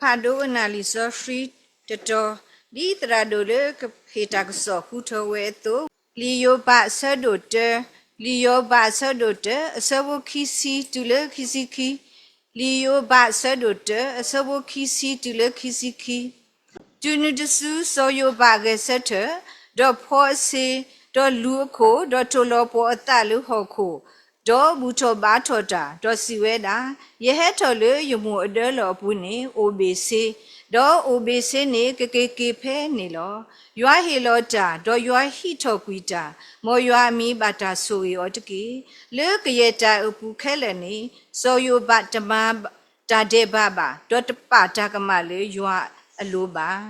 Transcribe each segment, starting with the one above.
ဖးဒိကနၣ်လံာ်စီဆှံတတီၤ, ဒ်သရၣ်ဒိၣ်လၢကဟ့ၣ်တၢ်ကစီၣ်ဃုထၢဝဲအသိး, လံာ်ယိၤဘးအဆၢဒိၣ်တၢ, လံာ်ယိၤဘးအဆၢဒိၣ်တၢ အဆၢဖိခံဆံတုၤလၢခံဆံခံ, လံာ်ယိၤဘးအဆၢဒိၣ်တၢ အဆၢဖိခံဆံတုၤလၢခံဆံခံ. တုၤနုၤတစု စီၤယိၤဘးဂဲၤဆၢထၢၣ်, ဒီးဖီအဆ့, ဒီးလူၤအခိၣ်, ဒီးထိၣ်လီၤပှီၤအသးလၢဟီၣ်ခိၣ်, ဒီးဘူၣ်ထီၣ်ဘါထီၣ်တၢ်, ဒီးစံးဝဲဒၣ်, ယဟဲထီၣ်လၢယမိၢ်အဒၢလီၢ်အပူၤန့ၣ် အိၣ်ဘ့ၣ်ဆ့, ဒီးအိၣ်ဘ့ၣ်ဆ့န့ၣ် ကက့ၤက့ၤဖဲန့ၣ်လီၤ. ယွၤဟ့ၣ်လီၤတၢ်, ဒီးယွၤဟံးထီၣ်ကွံာ်တၢ်, မ်ယွၤအမံၤဘၣ်တၢ်ဆိၣ်ဂ့ၤအီၤတက့ၢ်. လၢကယဲၢ်တၢ်အပူၤခဲလၢာ်န့ၣ် စီၤယိၤဘးတမၤတၢ်ဒဲးဘးဘၣ်, ဒီးတပာ်တၢ်ကမၣ်လၢယွၤအလိၤဘၣ်.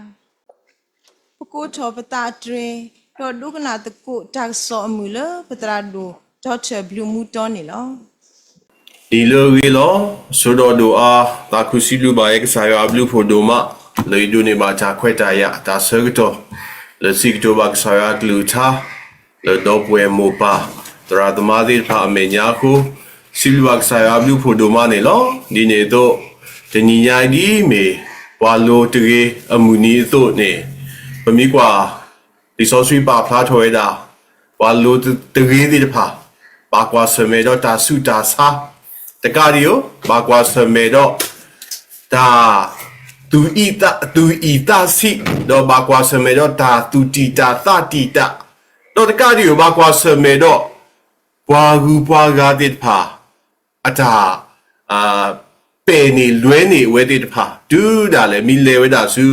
ပကိးထီၣ်ပသးတြဲၤ, ဒီးဒိကနၣ်သကိးတၢ်ကစီၣ်အမုာ်လၢပသရၣ်ဒိၣ် ဒီးထၢၣ်ဘျုးမူတီန့ၣ်လီၤ. နံၤလၢအဂ့ၤလီၤ. စိၤဒီးဒိၣ်အါ, သးခုစံးဘျုးဘၣ်ယဲကစၢ်ယွၤအဘျုးဖှိၣ်ဒိၣ်မး, လၢယဒိးန့ၢ်ဘၣ်တၢ်ခွဲးတၢ်ယာ် တၢ်ဆၢကတီၢ်, လၢစံးကတိၤဘၣ်ကစၢ်ယွၤအကလုၢ်ကထါ, လၢဒီပုၢ်ဝဲၢ်မိၢ်ပၢ် သရၣ်သမါသ့ၣ်တဖၣ်အမဲာ်ညါအဃိ, စံးဘျုးဘၣ်ကစၢ်ယွၤအဘျုးဖှိၣ်ဒိၣ်မးန့ၣ်လီၤ. ဒ်န့ၣ်အသိး, တနံၤညါအံၤဒ်အမ့ၢ် ပှၤလိၤတဂ့ၤအမုၢ်နံၤအသိးန့ၣ်, ပမ့ၢ်ကွၢ် လံာ်စီဆှံပာ်ဖျါထီၣ်ဝဲဒၣ်, ပှၤလိၤတဂ့ၤသ့ၣ်တဖၣ် ဘၣ်ကွၢ်ဆၢၣ်မဲာ်ဒီးတၢ်ဆူးတၢ်ဆါ, တကးဒံးဧိၤ ဘၣ်ကွၢ်ဆၢၣ်မဲာ်ဒီး တၢ် သူၣ်အံၣ်သးဆံး, ဒီးဘၣ်ကွၢ်ဆၢၣ်မဲာ်ဒီးတၢ်သူၣ်တံာ်တာ်သးတံာ်တာ်, ဒီးတကးဒံးဧိၤ ဘၣ်ကွၢ်ဆၢၣ်မဲာ်ဒီး ပှၤဂုၤပှၤဂၤသ့ၣ်တဖၣ် အတၢ် ပဲာ်န့ၢ်လွဲန့ၢ်အဝဲသ့ၣ်တဖၣ် တုၤဒၣ်လဲာ် မ့ၢ်လဲၤဝဲဒၣ်ဆူ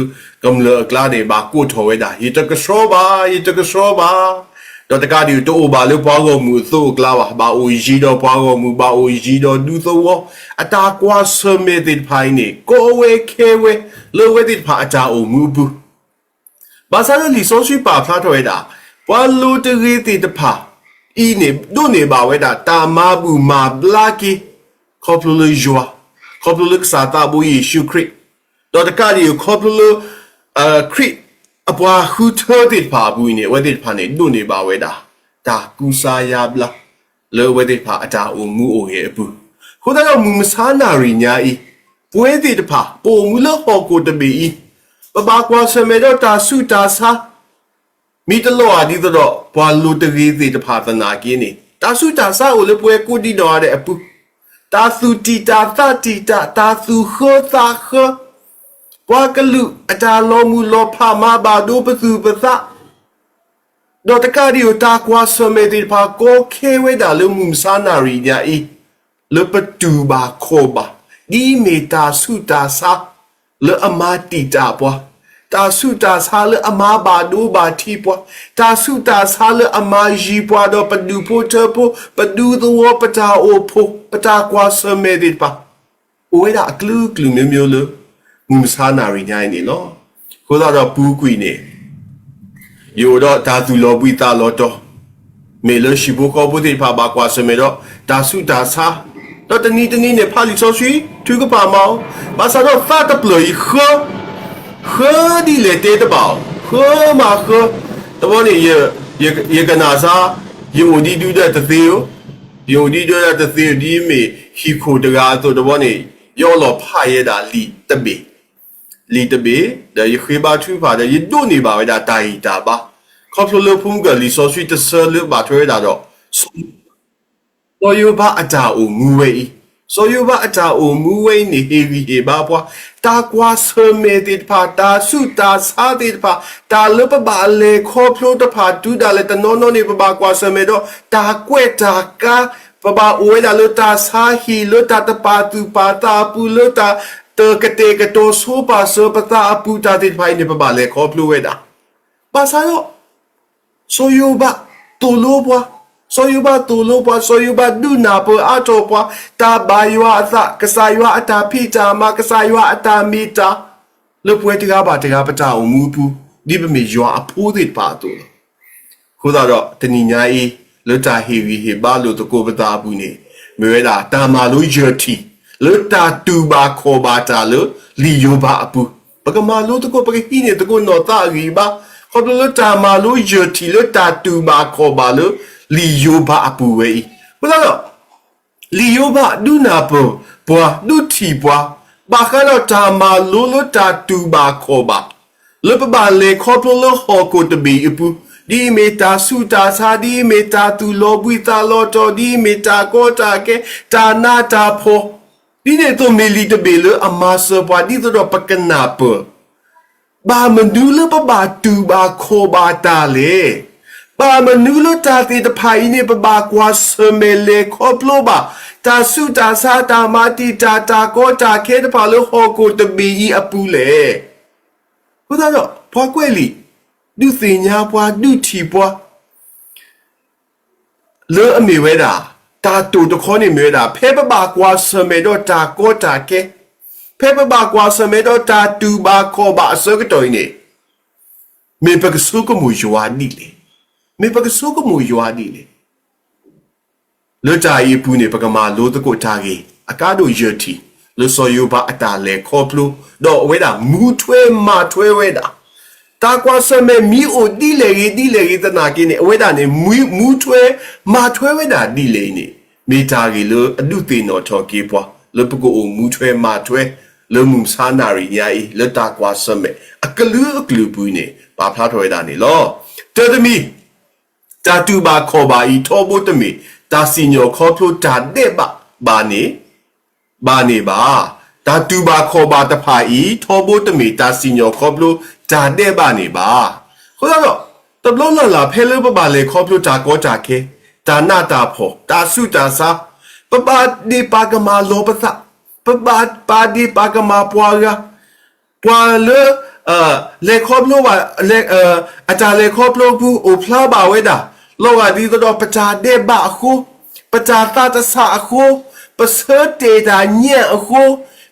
ကမျၢၢ်အကျါန့ၣ် ဘၣ်ကိးထီၣ်ဝဲဒၣ် ယတကဆှီဘၣ်, ယတကဆှီဘၣ်. ဒီးတကးဒံး တအိၣ်ဘၣ်လၢပှၤဂီၢ်မုၢ်အသိးအကျါဘၣ်, ဘၣ်အိၣ်ယံၤဒီးပှၤဂီၢ်မုၢ်, ဘၣ်အိၣ်ယံၤဒီးဒူသဝီ, အတၢ်ကွၢ်ဆၢၣ်မဲာ်သ့ၣ်တဖၣ်အံၤန့ၣ် ကီဝဲခဲဝဲ လၢအဝဲသ့ၣ်တဖၣ်အတၢ်အိၣ်မူအပူၤ ဘၣ်ဆၣ်ဒီးလံာ်စီဆှံပာ်ဖျါထီၣ်ဝဲဒၣ်, ပှၤလိၤတဂ့ၤသ့ၣ်တဖၣ်အံၤန့ၣ် ဒိးန့ၢ်ဘၣ်ဝဲဒၣ် တၢ်မၤဘူၣ်မၤဘျါက့ၤ ခီဖျိလၢယွၤ, ခီဖျိလၢကစၢ်သးဘိယ့ၣ်ၡူးခရံာ်, ဒီးတကးဒံး ခီဖျိလၢ ခရံာ်အပှၤဃုထၢသ့ၣ်တဖၣ်အပူၤအံၤန့ၣ် အဝဲသ့ၣ်တဖၣ်န့ၣ် ဒိးန့ၢ်ဘၣ်ဝဲဒၣ် တၢ်ကူစါယါဘျါ လၢအဝဲသ့ၣ်တဖၣ်အတၢ်အိၣ်မူအိၣ်ဂဲၤအပူၤ, အဃိသတးဒီးမုၢ်မဆါနၣ်ရံၣ်ညါအံၤ, ပဝဲသ့ၣ်တဖၣ် ပအိၣ်မူလၢဟီၣ်ခိၣ်တဘ့ၣ်အံၤ, ပဘၣ်ကွၢ်ဆၢၣ်မဲာ်ဒီးတၢ်ဆူးတၢ်ဆါ မ့ၢ်တလီၤဧါဒ်သိးဒီး ပှၤလိၤတဂ့ၤသ့ၣ်တဖၣ်သနာ်က့န့ၣ် တၢ်ဆူးတၢ်ဆါအိၣ်လၢပဝဲကိးဒံးနီၢ်ဂၤဒဲးအပူၤ, တၢ်သူၣ်တံာ်တာ်သးတံာ်တာ်, တၢ်သူၣ်ဃၢသးဃၢ, ပှၤကလုာ်အတၢ်လီၤမုၢ်လီၤဖးမၤဘၣ်ဒိပသူၣ်ပသး, ဒီးတကးဒံးဧိၤ တၢ်ကွၢ်ဆၢၣ်မဲာ်သ့ၣ်တဖၣ် ကီခဲဝဲဒၣ်လၢမုၢ်မဆါနၣ်ရံၣ်ညါအံၤ, လၢပတူၢ်ဘၣ်ခီၣ်ဘၣ်, ဒ်မ့ၢ်တၢ်ဆူးတၢ်ဆါ လၢအမၤတံာ်တာ်ပှၤ, တၢ်ဆူးတၢ်ဆါလၢအမၤဘၣ်ဒိဘၣ်ထံးပှၤ, တၢ်ဆူးတၢ်ဆါလၢအမၤယံၤပှၤဒီးပဒူၣ်ဖိထၢဖိ, ပဒူသဝီပတၢ်အိၣ်ဖှိၣ်, ပတၢ်ကွၢ်ဆၢၣ်မဲာ်သ့ၣ်တဖၣ် အိၣ်ဝဲဒၣ်အကလုာ်ကလုာ်မျိုးမျိုးလၢ မုၢ်မဆါနၣ်ရံၣ်ညါအံၤန့ၣ်လီၤ. အဃိသတးဒီးပူၤကွံာ်န့ၣ် ယအိၣ်ဒီးတၢ်သူၣ်လီၤဘှံးသးလီၤတီၤ, မ့ၢ်လၢဟံၣ်ဖိဃီဖိသ့ၣ်တဖၣ်ဘၣ်ကွၢ်ဆၢၣ်မဲာ်ဒီး တၢ်ဆူးတၢ်ဆါ, ဒီးတနံၤတနံၤန့ၣ် ဖးလံာ်စီဆှံ ထုကဖၣ်မးအီၤ, ဘၣ်ဆၣ်ဒီးသးတဖျၢၣ်အံၤဃၢ, ဃၢဒ်လဲၣ်တဲတဘၣ်အီၤ, ဃၢမးဃၢ, တဘျီန့ၣ် ယကနၣ်စါ, ယအိၣ်ဒံးဒုဒၣ်တသ့ဧိၤ, ယအိၣ်ဒံးဒုဒၣ်တသ့ဧိၤ ဒ်မ့ၢ်ဟံၣ်ခိၣ်တဂၤအသိး တဘျီန့ၣ် ယအီလီၤဖးယဲဒၣ်လံာ်တဘ့ၣ် လံာ်တဘ့ၣ်, ဒီးယဃ့ဘါထုကဖၣ်ဒီး ယဒိးန့ၢ်ဘၣ်ဝဲဒၣ်တၢ်ဂံၢ်တၢ်ဘါ, ခီဖျိလၢဖိမုၣ်ကၢၢ်လံာ်စီဆှံတဆၢလၢဘၣ်ထွဲဝဲဒၣ်ဒီး စီၤယိၤဘးအတၢ်အိၣ်မူဝဲအံၤ, စီၤယိၤဘးအတၢ်အိၣ်မူဝဲအံၤန့ၣ် ဟ့ၣ်ဂံၢ်ဟ့ၣ်ဘါပှၤ, တၢ်ကွၢ်ဆၢၣ်မဲာ်သ့ၣ်တဖၣ်, တၢ်ဆူးတၢ်ဆါသ့ၣ်တဖၣ်, တၢ်လၢပဘၣ်လဲၤခီဖျိတဖၣ် တုၤဒၣ်လဲာ်တနီၤနီၤန့ၣ် ပဘၣ်ကွၢ်ဆၢၣ်မဲာ်ဒီး တၢ်ကွဲးတၢ်ကါ, ပဘၣ်အိၣ်ဝဲဒၣ်လၢတၢ်ဆါဟံၣ်, လၢတၢ်တပာ်သူၣ်ပာ်သးအပူၤ, လၢတၢ်တကတဲာ်ကတီၤဆိပာ်စၢၤပသးအပူၤ, တၢ်သ့ၣ်တဖၣ်အံၤန့ၣ် ပဘၣ်လဲၤခီဖျိဝဲဒၣ်. ဘၣ်ဆၣ်ဒီး စီၤယိၤဘးသိၣ်လိပှၤ, စီၤယိၤဘးသိၣ်လိပှၤ, စီၤယိၤဘးဒုးနၢ်ပၢၢ်အါထီၣ်ပှၤ, တၢ်ဘၣ်ယွၤအသး, ကစၢ်ယွၤအတၢ်ဖံးတၢ်မၤ, ကစၢ်ယွၤအတၢ်မ့ၢ်တၢ်, လၢပဝဲတဂၤဘၣ်တဂၤပတၢ်အိၣ်မူအပူၤ, ဒ်ပမ့ၢ်ယွၤအဖိသ့ၣ်တဖၣ်အသိးလီၤ. အဃိသတးဒီး တနံၤညါအံၤ လၢတၢ်ဟ့ၣ်ဂံၢ်ဟ့ၣ်ဘါလိာ်သကိးပသးအပူၤန့ၣ် မ့ၢ်ဝဲဒၣ်တၢ်မၤလိယၢၢ်ထံၣ် လၢတၢ်တူၢ်ဘၣ်ခီၣ်ဘၣ်တၢ်လၢလံာ်ယိၤဘးအပူၤ, ပကမၤလိသကိး ပကဟံးန့ၢ်သကိးနီၢ်သးအဂံၢ်အဘါ, ခီဖျိလၢတၢ်မၤလိယၢၢ်ထံၣ်လၢတၢ်တူၢ်ဘၣ်ခီၣ်ဘၣ်လၢလံာ်ယိၤဘးအပူၤဝဲအံၤ, အဃိသတးဒီး လံာ်ယိၤဘးဒုးနၢ်ပၢၢ်ပှၤ, ဒုးထံၣ်ပှၤ, ဘၣ်ဃးဒီးတၢ်မၤလိလၢတၢ်တူၢ်ဘၣ်ခီၣ်ဘၣ် လၢပဘၣ်လဲၤခီဖျိလၢဟီၣ်ခိၣ်တဘ့ၣ်အံၤအပူၤ, ဒ်အမ့ၢ်တၢ်ဆူးတၢ်ဆါ, ဒ်အမ့ၢ်တၢ်သူၣ်လီၤဘှံးသးလီၤတီၤ, ဒ်အမ့ၢ်တၢ်ကီတၢ်ခဲ, တၢ်နးတၢ်ဖှီၣ်, ဒ်န့ၣ်အသိးမ့ၢ်လံာ်တဘ့ၣ်လၢအမၤစၢၤပှၤဒ်သိးဒီးပကနၢ်ပၢၢ် ဘၣ်မနုၤလၢပဘၣ်တူၢ်ဘၣ်ခီၣ်ဘၣ်တၢ်လဲၣ်. ဘၣ်မနုၤလၢတၢ်သ့ၣ်တဖၣ်အံၤန့ၣ် ပဘၣ်ကွၢ်ဆၢၣ်မဲာ်လဲၤခီဖျိဘၣ် တၢ်ဆူးတၢ်ဆါ, တၢ်မၤတံာ်တာ်, တၢ်ကီတၢ်ခဲတဖၣ်လၢဟီၣ်ခိၣ်တဘ့ၣ်အံၤအပူၤလဲၣ်. အဃိသတးဒီး ပှၤကွဲးလံာ် ဒုးသ့ၣ်ညါပှၤ ဒုးထံၣ်ပှၤ လၢအမ့ၢ်ဝဲဒၣ် တၢ်တိာ်တခီန့ၣ်မ့ၢ်ဝဲဒၣ် ဖဲပဘၣ်ကွၢ်ဆၢၣ်မဲာ်ဒီးတၢ်ကီတၢ်ခဲ, ဖဲပဘၣ်ကွၢ်ဆၢၣ်မဲာ်ဒီးတၢ်တူၢ်ဘၣ်ခီၣ်ဘၣ်အဆၢကတီၢ်အံၤန့ၣ် မ့ၢ်ပကဆိကမိၣ်ယွၤဒ်လဲၣ်. မ့ၢ်ပကဆိကမိၣ်ယွၤဒ်လဲၣ်. လၢတၢ်အံၤအပူၤန့ၣ် ပကမၤလိသကိးတၢ်ဂ့ၢ် အကါဒိၣ်ယဲၢ်ထံၣ် လၢစီၤယိၤဘးအတၢ်လဲၤခီဖျိ ဒီးအဝဲဒၣ်မူထွဲမၤထွဲဝဲဒၣ် တၢ်ကွၢ်ဆၢၣ်မဲာ်မ့ၢ်အိၣ်ဒ်လဲၣ်ဂ့ၤဒ်လဲၣ်ဂ့ၤသနာ်က့န့ၣ် အဝဲဒၣ်န့ၣ် မူထွဲမၤထွဲဝဲဒၣ်ဒ်လဲၣ်အံၤန့ၣ် မ့ၢ်တၢ်ဂ့ၢ်လၢအဒုးသ့ၣ်နီၣ်ထီၣ်က့ၤပှၤ လၢပကအိၣ်မူထွဲမၤထွဲ လၢမုၢ်မဆါနၣ်ရံၣ်ညါအံၤ လၢတၢ်ကွၢ်ဆၢၣ်မဲာ် အကလုာ်ကလုာ်အပူၤန့ၣ် ပာ်ဖျါထီၣ်ဝဲဒၣ်န့ၣ်လီၤ. တၢတမံၤ တၢ်တူၢ်ဘၣ်ခီၣ်ဘၣ်အံၤ ထီဘိတမ့ၢ် တၢ်စံၣ်ညီၣ်ခီဖျိတၢ်ဒဲးဘးဘၣ်န့ၣ် ဘၣ်န့ၣ်ဘၣ်. တၢ်တူၢ်ဘၣ်ခီၣ်ဘၣ်တဖၣ်အံၤ ထီဘိတမ့ၢ် တၢ်စံၣ်ညီၣ်ခီဖျိတၢ်ဒဲးဘးန့ၣ်ဘၣ်. အဃိသတးဒီး တဘျီလၢ်လၢ်ဖဲလၢပဘၣ်လဲၤခီဖျိတၢ်ကီတၢ်ခဲ, တၢ်နးတၢ်ဖှီၣ်, တၢ်ဆူးတၢ်ဆါ, ပဘၣ်ဒ့ၣ်ပာ်ကမၣ်လီၤပသး, ပဘၣ်ပာ်ဒ့ၣ်ပာ်ကမၣ်ပှၤဂၤ ပှၤလၢ လဲၤခီဖျိဘၣ် အတၢ်လဲၤခီဖျိအပူၤ အိၣ်ဖျါဘၣ်ဝဲဒၣ် လီၤဂာ်ဒ်သိးဒီး ပတၢ်ဒဲးဘးအဃိ, ပတၢ်သးတဆးအဃိ, ပဆၢတဲာ်တၢ်ညၣ်အဃိ,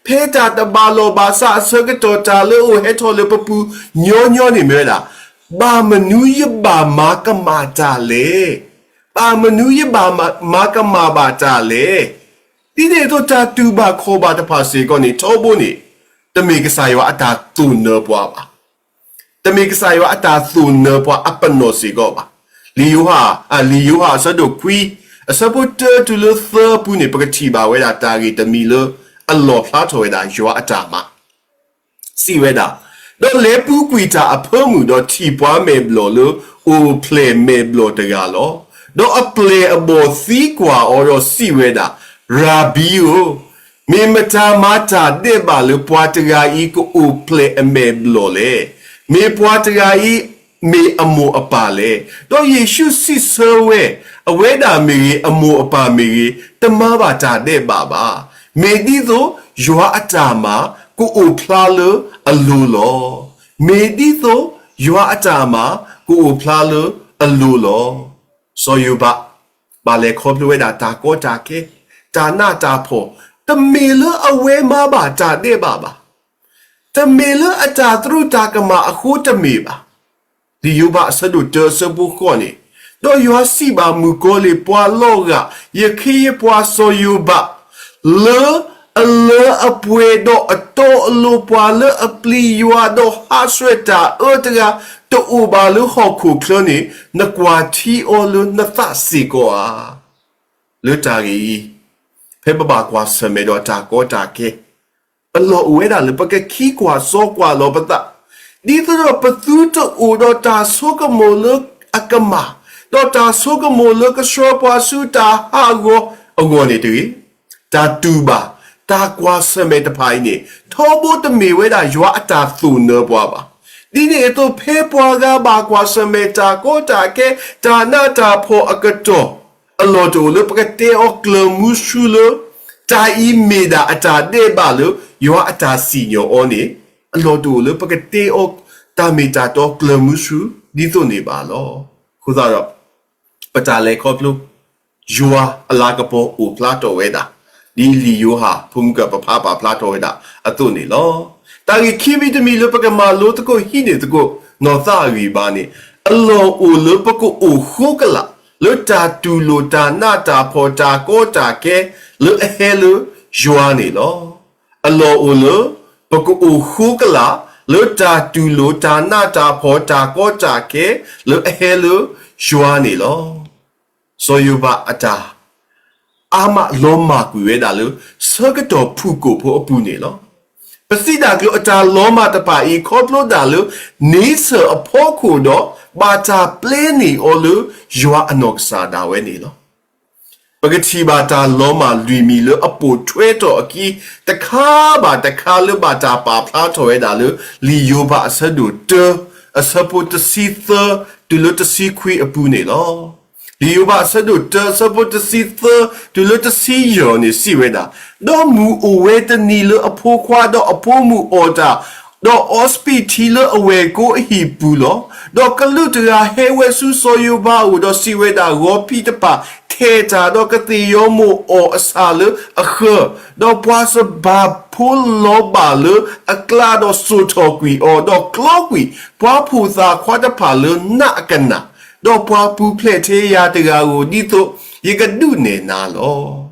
ဖဲတၢ်တဘၣ်လီၢ်ဘၣ်စးအဆၢကတီၢ် တၢ်လၢအအိၣ်ဟဲထီၣ်လၢပပူၤညီညီန့ၣ်မ့ၢ်ဝဲဒၣ် ဘၣ်မနုၤယဘၣ်မၤကမၣ်တၢ်လဲၣ်. ဘၣ်မနုၤယဘၣ်မၤကမၣ်ဘၣ်တၢ်လဲၣ်. ဒ်န့ၣ်အသိး တၢ်တူၢ်ဘၣ်ခီၣ်ဘၣ်တဖၣ်စ့ၢ်ကီးန့ၣ် ထီဘိန့ၣ် တမ့ၢ်ကစၢ်ယွၤအတၢ်သိၣ်နၢၤပှၤဘၣ်. တမ့ၢ်ကစၢ်ယွၤအတၢ်သိၣ်နၢၤပှၤအပနီၣ်စ့ၢ်ကီးဘၣ်. လံာ်ယိၤဟၣ်, လံာ်ယိၤဟၣ်အဆၢဒိၣ်ခွံ, အဆၢဖိတၢတုၤလၢသၢအပူၤန့ၣ် ပကထံၣ်ဘၣ်ဝဲဒၣ်တၢ်ဂ့ၢ်တမံၤလၢ အလီၣ်ဖျါထီၣ်ဝဲဒၣ်ယွၤအတၢ်မၤ စံးဝဲဒၣ်, ဒီးလဲၤပူၤကွံာ်တၢ်အဖၢမုၢ် ဒီးထံၣ်ပှၤမဲာ်ဘျီၣ်လၢအိၣ်ဖျဲၣ်မဲာ်ဘျီၣ်တဂၤလီၤ. ဒီးအပျဲၢ်အဘီၣ်သံကွၢ်အီၤဒီးစံးဝဲဒၣ်, ရၤဘံဧၢ, မ့ၢ်မတၤမၤတၢ်ဒဲးဘးလၢပှၤတဂၤအံၤကအိၣ်ဖျဲၣ်အမဲာ်ဘျီၣ်လဲၣ်. မ့ၢ်ပှၤတဂၤအံၤ မ့ၢ်အမိၢ်အပၢ်လဲၣ်. ဒီးယ့ၣ်ၡူးစံးဆၢဝဲ, အဝဲဒၣ်မ့ၢ်ဂ့ၤ အမိၢ်အပၢ်မ့ၢ်ဂ့ၤ တမၤဘၣ်တၢ်ဒဲးဘးဘၣ်. မ့ၢ်ဒ်သိးယွၤအတၢ်မၤကအိၣ်ဖျါလၢအလိၤလီၤ. မ့ၢ်ဒ်သိးယွၤအတၢ်မၤကအိၣ်ဖျါလၢအလိၤလီၤ. စီၤယိၤဘး ဘၣ်လဲၤခီဖျိဝဲဒၣ်တၢ်ကီတၢ်ခဲ, တၢ်နးတၢ်ဖှီၣ်, တမ့ၢ်လၢအဝဲမၤဘၣ်တၢ်ဒဲးဘးဘၣ်. တမ့ၢ်လၢအတၢ်သရူးတၢ်ကမၣ်အဃိတမ့ၢ်ဘၣ်. လံာ်ယိၤဘးအဆၢဒိၣ်တၢအဆၢဖိဃိးန့ၣ်, ဒီးယွၤစံးဘၣ်မုၣ်ကီၤလံၢ်ပှၤလီၤဂာ် ယခ့ယပှၤစီၤယိၤဘး, လၢအလၢအပှဲၤဒီးအတီအလိၤ ပှၤလၢအပျံၤယွၤဒီးဟးဆှဲးတၢ်အၢတဂၤ တအိၣ်ဘၣ်လၢဟီၣ်ခိၣ်ချၢန့ၣ် နကွၢ်ထံအီၤလၢနသးစ့ၢ်ကီးဧါ. လၢတၢ်ဂ့ၢ်အံၤ, ဖဲပဘၣ်ကွၢ်ဆၢၣ်မဲာ်ဒီးတၢ်ကီတၢ်ခဲ အလီၢ်အိၣ်ဝဲဒၣ်လၢပကခံကွၢ်စီကွၢ်လီၤပသး, ဒ်သိးဒီးပသုတအိၣ်ဒီးတၢ်ဆိကမိၣ်လၢအကမၣ်, ဒီးတၢ်ဆိကမိၣ်လၢကဆှၢပှၤဆူတၢ်ဟးဂီၤအဂီၢ်န့ၣ်တဂ့ၤ. တၢ်တူၢ်ဘၣ်, တၢ်ကွၢ်ဆၢၣ်မဲာ်တဖၣ်အံၤန့ၣ် ထီဘိတမ့ၢ်ဝဲဒၣ်ယွၤအတၢ်သိၣ်နၢၤပှၤဘၣ်. ဒ်န့ၣ်အသိး ဖဲပှၤဂၤဘၣ်ကွၢ်ဆၢၣ်မဲာ်တၢ်ကီတၢ်ခဲ, တၢ်နးတၢ်ဖှီၣ်အကတီၢ် အလီၢ်တအိၣ်လၢပကတဲအီၤကျၢၤမုဆူလၢ တၢ်အံၤမ့ၢ်ဒၣ်အတၢ်ဒဲးဘးလၢ ယွၤအတၢ်စံၣ်ညီၣ်အီၤန့ၣ်, အလီၢ်တအိၣ်လၢပကတဲအီၤ တၢ်မ့ၢ်တၢ်တီကျၢၤမုဆူ ဒ်သိးန့ၣ်ဘၣ်လီၤ. အဃိသတးဒီး ပတၢ်လဲၤခီဖျိ ယွၤအလၤကပီၤအိၣ်ဖျါထီၣ်ဝဲဒၣ်, ဒ်လံာ်ယိၤဟၣ်ဖိမုၣ်ကပဖးပာ်ဖျါထီၣ်ဝဲဒၣ်အသိးန့ၣ်လီၤ. တၢ်ဂ့ၢ်ခံမံၤတမံၤလၢပကမၤလိသကိးဟံးန့ၢ်သကိး နီၢ်သးအဂံၢ်ဘါန့ၣ်, အလီၢ်အိၣ်လၢပကအိၣ်ဃိကလာ် လၢတၢ်တူၢ်လိာ်တၢ်နးတၢ်ဖှီၣ်တၢ်ကီတၢ်ခဲ လၢအဟဲလၢယွၤန့ၣ်လီၤ. အလီၢ်အိၣ်လၢ ပကအိၣ်ဃိကလာ် လၢတၢ်တူၢ်လိာ်တၢ်နးတၢ်ဖှီၣ်တၢ်ကီတၢ်ခဲ လၢအဟဲလၢယွၤန့ၣ်လီၤ. စီၤယိၤဘးအတၢ် အါမးလီၤမၢ်ကွံာ်ဝဲဒၣ်လၢ ဆၢကတီၢ်ဖုၣ်ကိာ်ဖိအပူၤန့ၣ်လီၤ. ပစံးတၢ်ကျိၤအတၢ်လီၤမၢ်တဖၣ်အံၤ ခီဖျိဒၣ်လၢ န့ဆၢၣ်အဖီခိၣ်ဒီး ဘၣ်တၢ်ပျဲန့ၢ်အီၤလၢ ယွၤအနီၢ်ကစၢ်ဒၣ်ဝဲန့ၣ်လီၤ. ပကထံၣ်ဘၣ်တၢ်လီၤမၢ်လွံၢ်မံၤလၢအပိာ်ထွဲထီၣ်အခံ တခါဘၣ်တခါလၢဘၣ်တၢ်ပာ်ဖျါထီၣ်ဝဲဒၣ်လၢ လံာ်ယိၤဘးအဆၢဒိၣ်တၢ အဆၢဖိတဆံသၢ တုၤလၢတဆံခွံအပူၤန့ၣ်လီၤ. လံာ်ယိၤဘးအဆၢဒိၣ်တၢ အဆၢဖိတဆံသၢ တုၤလၢတဆံယဲၢ်န့ၣ်စံးဝဲဒၣ်, ဒီးမုၢ်အိၣ်ဝဲတနံၤလၢအဖိခွါဒီးအဖိမုၣ်အီၣ်တၢ်, ဒီးအီစပံးထံလၢအဝဲၢ်ကိအဟံၣ်ပူၤလီၤ. ဒီးကလူးတဂၤဟဲဝဲဆူစီၤယိၤဘးအအိၣ်ဒီးစံးဝဲဒၣ်, ဂီၤဖံးတဖၣ်ထဲးတၢ်, ဒီးကသ့ၣ်ယီၤမိၢ်အီၣ်အဆၣ်လၢအဃၢၤ, ဒီးပှၤစဘၢၣ်ဖိလီၤဘၣ်လၢအကျါဒီးစိာ်ထီၣ်ကွံာ်အီၤ, ဒီးကျီကွံာ်ပှၤဖိသၣ်ခွါတဖၣ်လၢနးအကနၣ်, ဒီးပှၤပူၤဖျဲးထဲယၤတဂၤဧိၤ, ဒ်သိးယကဒုးနဲၣ်နၤလီၤ.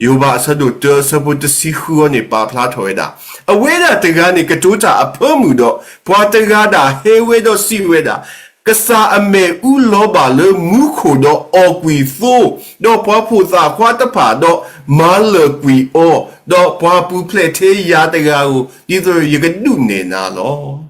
ယိၤဘးအဆၢဒိၣ်တၢ အဆၢဖိတဆံဃုအံၤန့ၣ် ပာ်ဖျါထီၣ်ဝဲဒၣ်, အဝဲဒၣ်တဂၤန့ၣ် ကတိၤတၢ်အဖၢမုၢ်ဒီး ပှၤတဂၤဒၣ်ဟဲဝဲဒီးစံးဝဲဒၣ်, ကစၢ်အမဲာ်အူလီၤဘၣ်လၢမူခိၣ်ဒီးအီၣ်ကွံာ်သိ, ဒီးပှၤဖိသၣ်ခွါတဖၣ်ဒီးမၤလၢာ်ကွံာ်အီၤ, ဒီးပှၤပူၤဖျဲးထဲယၤတဂၤဧိၤ, ဒ်သိးယကဒုးနဲၣ်နၤလီၤ. လံာ်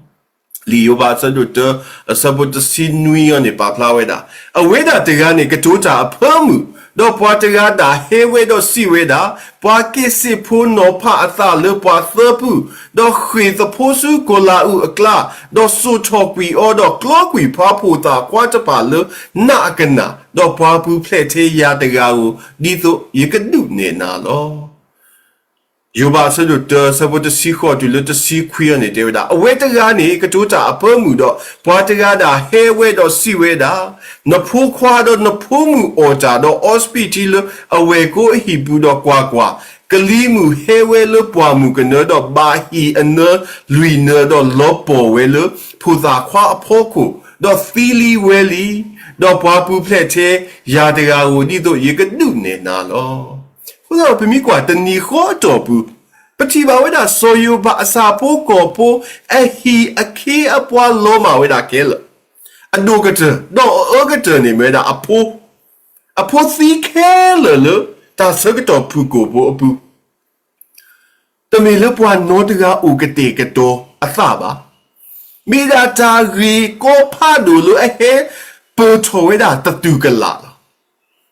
ယိၤဘးအဆၢဒိၣ်တၢ အဆၢဖိတဆံနွံအံၤန့ၣ် ပာ်ဖျါဝဲဒၣ်, အဝဲဒၣ်တဂၤန့ၣ် ကတိၤတၢ်အဖၢမုၢ်, ဒီးပှၤတဂၤဒၣ်ဟဲဝဲဒီးစံးဝဲဒၣ်, ပှၤက့ၤစ့းဖိနီၤဖးအသးလၢပှၤသၢဖု, ဒီးဃ့ၢ်သဖှိဆူကိၤလၤအူးအကျါ, ဒီးစိာ်ထီၣ်ကွံာ်အီၤ, ဒီးကျီကွံာ်ပှၤဖိသၣ်ခွါတဖၣ်လၢနးအကနၣ်, ဒီးပှၤပူၤဖျဲးထဲယၤတဂၤဧိၤ, ဒ်သိးယကဒုးနဲၣ်နၤလီၤ. ယိၤဘးအဆၢဒိၣ်တၢ အဆၢဖိတဆံဃိးတုၤလၢတဆံခွံအံၤန့ၣ် တဲဝဲဒၣ်, အဝဲတဂၤန့ၣ် ကတိၤတၢ်အဖၢမုၢ်ဒီး ပှၤတဂၤဒၣ်ဟဲဝဲဒီးစံးဝဲဒၣ်, နဖိခွါဒီးနဖိမုၣ်အီၣ်တၢ်, ဒီးအီစပံးထံလၢအဝဲၢ်ကိအဟံၣ်ပူၤ, ဒီးကွၢ်ကွၢ်, ကလံၤမုၢ်ဟဲဝဲလၢပှၢ်မုၢ်ကနၢဒီးဘၣ်ဟံၣ်အနၢလွံၢ်နၢဒီးလီၤပှီၢ်ဝဲလၢဖိသၣ်ခွါအဖီခိၣ်, ဒီးသံလံဝဲလံ, ဒီးပှၤပူၤဖျဲးထဲယၤတဂၤဧိၤ, ဒ်သိးယကဒုးနဲၣ်နၤလီၤ. အဃိသတးဒီး ပမ့ၢ်ကွၢ်တနံၤဃီအတီၢ်ပူၤ, ပထံၣ်ဘၣ်ဝဲဒၣ်စီၤယိၤဘးအဆၣ်ဖိကီၢ်ဖိ အဟံၣ်အခ့အပှၤလီၤမၢ်ဝဲဒၣ်ခဲလၢာ်, အဒိၣ်ကတၢၢ် ဒီးအအၢကတၢၢ်န့ၣ်မ့ၢ်ဝဲဒၣ်အဖိ, အဖိသံခဲလၢာ်လၢတၢ်ဆၢကတီၢ်ဖုၣ်ကိာ်ဖိအပူၤ တမ့ၢ်လၢပှၤနီတဂၤအိၣ်ကတဲာ်ကတီၤအသးဘၣ်. မ့ၢ်ဒၣ်တၢ်ဂ့ၢ်ကီဖးဒိၣ်လၢအဟဲပၢၢ်ထီၣ်ဝဲဒၣ်သတူၢ်ကလာ်လီၤ.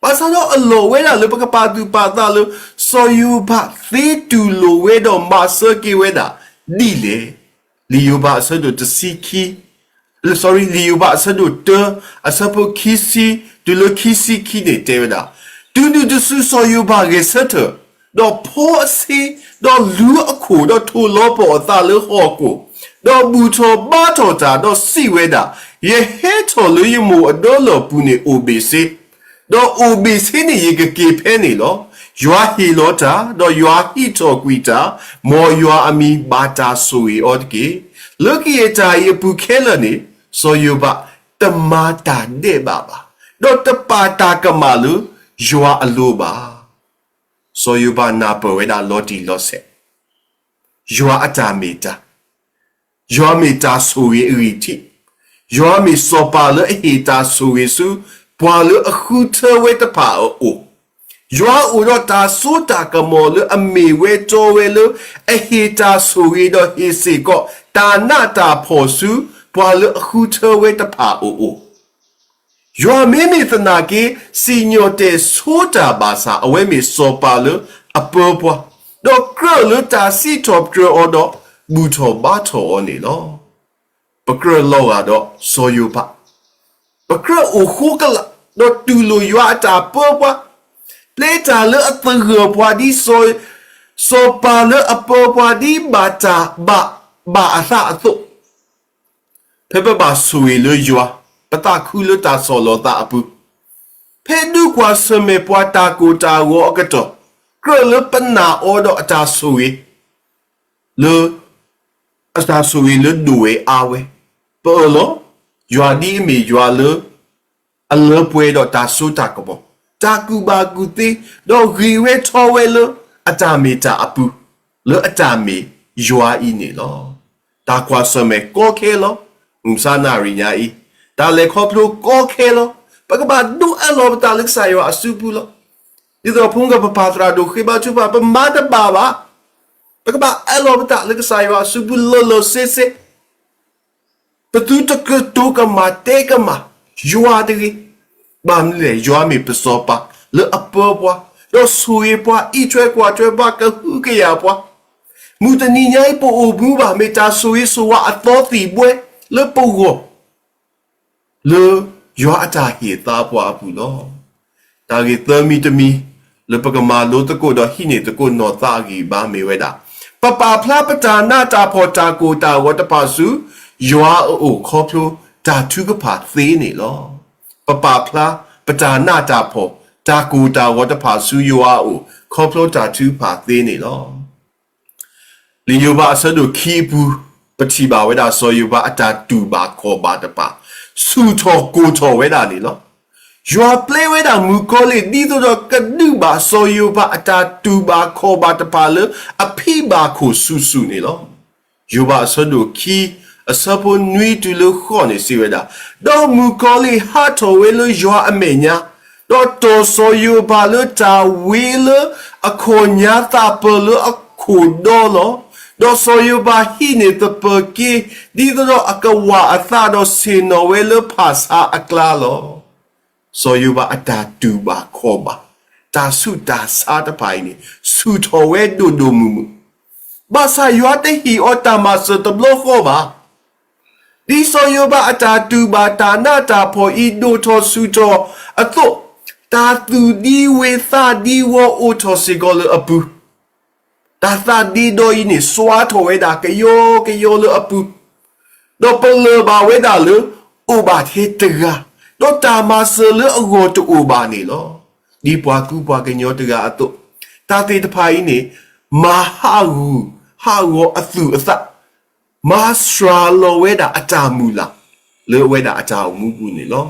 ဘၣ်ဆၣ်ဒီးအလီၢ်ဝဲဒၣ်လၢပကပာ်သူၣ်ပာ်သးလၢ စီၤယိၤဘးသ့တူၢ်လိာ်ဝဲဒီးမၤစၢၤက့ၤဝဲဒၣ်ဒ်လဲၣ်. လံာ်ယိၤဘးအဆၢဒိၣ်တဆံခံ sorry လံာ်ယိၤဘးအဆၢဒိၣ်တၢ အဆၢဖိခံဆံ တုၤလၢခံဆံခံန့ၣ်တဲဝဲဒၣ်, တုၤနုၤတစုစီၤယိၤဘးဂဲၤဆၢထၢၣ်, ဒီးဖီအဆ့, ဒီးလူၤအခိၣ်, ဒီးထိၣ်လီၤပှီၢ်အသးလၢဟီၣ်ခိၣ်, ဒီးဘူၣ်ထီၣ်ဘါထီၣ်တၢ်, ဒီးစံးဝဲဒၣ်, ယဟဲထီၣ်လၢယမိၢ်အဒၢလီၢ်ပူၤန့ၣ်အိၣ်ဘ့ၣ်ဆ့, ဒီးအိၣ်ဘ့ၣ်ဆ့န့ၣ်ယကက့ၤဖဲန့ၣ်လီၤ. ယွၤဟ့ၣ်လီၤတၢ်, ဒီးယွၤဟံးထီၣ်ကွံာ်တၢ်, မ်ယွၤအမံၤဘၣ်တၢ်ဆိၣ်ဂ့ၤအီၤတက့ၢ်. လၢကယဲၢ်တၢ်အံၤအပူၤခဲလၢာ်န့ၣ် စီၤယိၤဘးတမၤတၢ်ဒဲးဘးဘၣ်, ဒီးတပာ်တၢ်ကမၣ်လၢယွၤအလိၤဘၣ်. စီၤယိၤဘးနၢ်ပၢၢ်ဝဲဒၣ်လီၤတံၢ်လီၤဆဲး ယွၤအတၢ်မ့ၢ်တၢ်, ယွၤမ့ၢ်တၢ်ဆိၣ်ဂ့ၤအဂံၢ်ထံး, ယွၤမ့ၢ်စီၤပၤလၢအဟ့ၣ်တၢ်ဆိၣ်ဂ့ၤဆူ ပှၤလၢအဃုထၢဝဲတဖၣ်အအိၣ်, ယွၤအိၣ်ဒီးတၢ်စိတၢ်ကမီၤလၢအမ့ၢ်ဝဲတီဝဲလၢ အဟ့ၣ်တၢ်ဆိၣ်ဂ့ၤဒီးဟ့ၣ်စ့ၢ်ကီး တၢ်နးတၢ်ဖှီၣ်ဆူ ပှၤလၢအဃုထၢဝဲတဖၣ်အအိၣ် ယွၤမ့မ့ၢ်သနာ်က့ စံၣ်ညီၣ်တဲာ်ဆိတၢ်ဘၣ်ဆၣ် အဝဲမ့ၢ်စီၤပၤလၢအပၢပှၤ, ဒီးကြၢးလၢတၢ်စံးထီၣ်ပတြၢၤအီၤဒီး ဘူၣ်ထီၣ်ဘါထီၣ်အီၤန့ၣ်လီၤ. ပကြၢးလီၤဂာ်ဒီးစီၤယိၤဘး, ပကြၢးအိၣ်ဃိကလာ် ဒီးတူၢ်လိာ်ယွၤအတၢ်ပၢပှၤ, ပျဲတၢ်လၢအသဂၢၢ်ပှၤဒ် စီၤပၤလၢအပၢပှၤဒ်ဘၣ်တၢ်ဘၣ် ဘၣ်အသးအသိး ဖဲပဘၣ်ဆိၣ်ဂ့ၤလၢယွၤ, ပသးခုလၢတၢ်ဆီၣ်လီၤသးအပူၤ, ဖဲဒုးကွၢ်ဆၢၣ်မဲာ်ပှၤတၢ်ကိၢ်တၢ်ဂီၤအကတီၢ်, ကြၢးလၢပနာ်အီၤဒီးအတၢ်ဆိၣ်ဂ့ၤ, လၢ အတၢ်ဆိၣ်ဂ့ၤလၢဒိၣ်ဝဲအါဝဲ, ပအၢၣ်လီၤ, ယွၤဒ်အမ့ၢ်ယွၤလၢ အလၢပှဲၤဒီးတၢ်စိတၢ်ကမီၤ, တၢ်ကူၣ်ဘၣ်ကူၣ်သ့, ဒီးဂ့ၤဝဲထီဝဲလၢအတၢ်မ့ၢ်တၢ်အပူၤ, လၢအတၢ်မ့ၢ်ယွၤအံၤန့ၣ်လီၤ. တၢ်ကွၢ်ဆၢၣ်မဲာ်ကီခဲလီၤ, မုၢ်မဆါနၣ်ရံၣ်ညါအံၤ, တၢ်လဲၤခီဖျိကီခဲလီၤ, ပကဘၣ်ဒိးအၢၣ်လီၤပသးလၢကစၢ်ယွၤအစုပူၤလီၤ. ဒ်သိးဖိမုၣ်ကပပၢ်သရၣ်ဒိၣ်ဃ့ဘါထုကဖၣ် ပမၤတဘၣ်ဘၣ်. ပကဘၣ်အၢၣ်လီၤပသးလၢကစၢ်ယွၤအစုပူၤလီၤလီၤဆ့ဆ့, ပသုတကတိၤကမၣ်တဲကမၣ်ယွၤတဂ့ၤ. ဘၣ်မနုၤလဲၣ်, ယွၤမ့ၢ်ပစီၤပၤလၢအပၢပှၤ, ဒီးဆိၣ်ဂ့ၤပှၤ, အံးထွဲကွၢ်ထွဲပှၤ, ကဟုကယာ်ပှၤ. မုၢ်တနံၤညါအံၤ ပအိၣ်မူဘၣ် မ့ၢ်တၢ်ဆိၣ်ဂ့ၤဆိၣ်ဝါအသီသံၣ်ဘှဲလၢပဂီၢ် လၢယွၤအတၢ်ဟ့ၣ်သါပှၤအပူၤလီၤ. တၢ်ဂ့ၢ်သၢမံၤတမံၤ လၢပကမၤလိသကိးဒီးဟံးန့ၢ်သကိးနီၢ်သးအဂံၢ်အဘါမ့ၢ်ဝဲဒၣ်, ပပာ်ဖျါပတၢ်နးတၢ်ဖှီၣ်တၢ်ကိၢ်တၢ်ဂီၤတဖၣ်ဆူ ယွၤအအိၣ်ခီဖျိတၢ်ထုကဖၣ်သ့န့ၣ်လီၤ. ပပာ်ဖျါပတၢ်နးတၢ်ဖှီၣ် တၢ်ကိၢ်တၢ်ဂီၤတဖၣ်ဆူယွၤအအိၣ် ခီဖျိတၢ်ထုကဖၣ်သ့န့ၣ်လီၤ. လံာ်ယိၤဘးအဆၢဒိၣ်ခံအပူၤ ပထံၣ်ဘၣ်ဝဲဒၣ်စီၤယိၤဘးအတၢ်တူၢ်ဘၣ်ခီၣ်ဘၣ်တဖၣ် ဆူၣ်ထီၣ်ကိၢ်ထီၣ်ဝဲဒၣ်န့ၣ်လီၤ. ယွၤပျဲဝဲဒၣ်မုၣ်ကီၤလံၢ် ဒ်သိးဒီးကဒုးဘၣ်စီၤယိၤဘးအတၢ်တူၢ်ဘၣ်ခီၣ်ဘၣ်တဖၣ်လၢ အဖံးဘၣ်ခိၣ်ဆူၣ်ဆူၣ်န့ၣ်လီၤ. ယိၤဘးအဆၢဒိၣ်ခံ အဆၢဖိနွံတုၤလၢဃိးန့ၣ်စံးဝဲဒၣ်, ဒီးမုၣ်ကီၤလံၢ်ဟးထီၣ်ဝဲလၢယွၤအမဲာ်ညါ, ဒီးတီၢ်စီၤယိၤဘးလၢတၢ်ဝ့လၢအခီၣ်ညါသးပၢၢ်လၢအခိၣ်ဒီလီၤ. ဒီးစီၤယိၤဘးဟံးန့ၢ်သပၢၤက့ ဒ်သိးဒီးအကဝၢ်အသးဒီးဆ့ၣ်နီၤဝဲလၢဖၣ်ဆါအကျါလီၤ. စီၤယိၤဘးအတၢ်တူၢ်ဘၣ်ခီၣ်ဘၣ် တၢ်ဆူးတၢ်ဆါတဖၣ်အံၤန့ၣ် ဆူၣ်ထီၣ်ဝဲဒိၣ်ဒိၣ်မုၢ်မုၢ်, ဘၣ်ဆၣ်ယွၤတဟ့ၣ်အီၤတၢ်မၤစၢၤတဘျီဃီဘၣ်. ဒ်စီၤယိၤဘးအတၢ်တူၢ်ဘၣ်တၢ်နးတၢ်ဖှီၣ်အံၤဒိၣ်ထီၣ်ဆူၣ်ထီၣ်အသိး, တၢ်သူၣ်ဒံဝ့သးဒံဝီအိၣ်ထီၣ်စ့ၢ်ကီးလၢအပူၤ တၢ်သးဒ့ဒီအံၤန့ၣ် စွါထီၣ်ဝဲဒၣ်ကယီကယီလၢအပူၤ, ဒီးပလၢၢ်ဘၣ်ဝဲဒၣ်လၢ အိၣ်ဘၣ်ထဲတဂၤ, ဒီးတၢ်မၤစၢၤလၢအဂီၢ်တအိၣ်ဘၣ်န့ၣ်လီၤ. ဒ်ပှၤကူပှၤကညီတဂၤအသိး, တၢ်သ့ၣ်တဖၣ်အံၤန့ၣ် မၤဟးဂူာ်ဟးဂီၤအသူၣ်အသး, မၤစှၤလီၤဝဲဒၣ်အတၢ်မုၢ်လၢ် လၢအဝဲဒၣ်အတၢ်အိၣ်မူပူၤန့ၣ်လီၤ.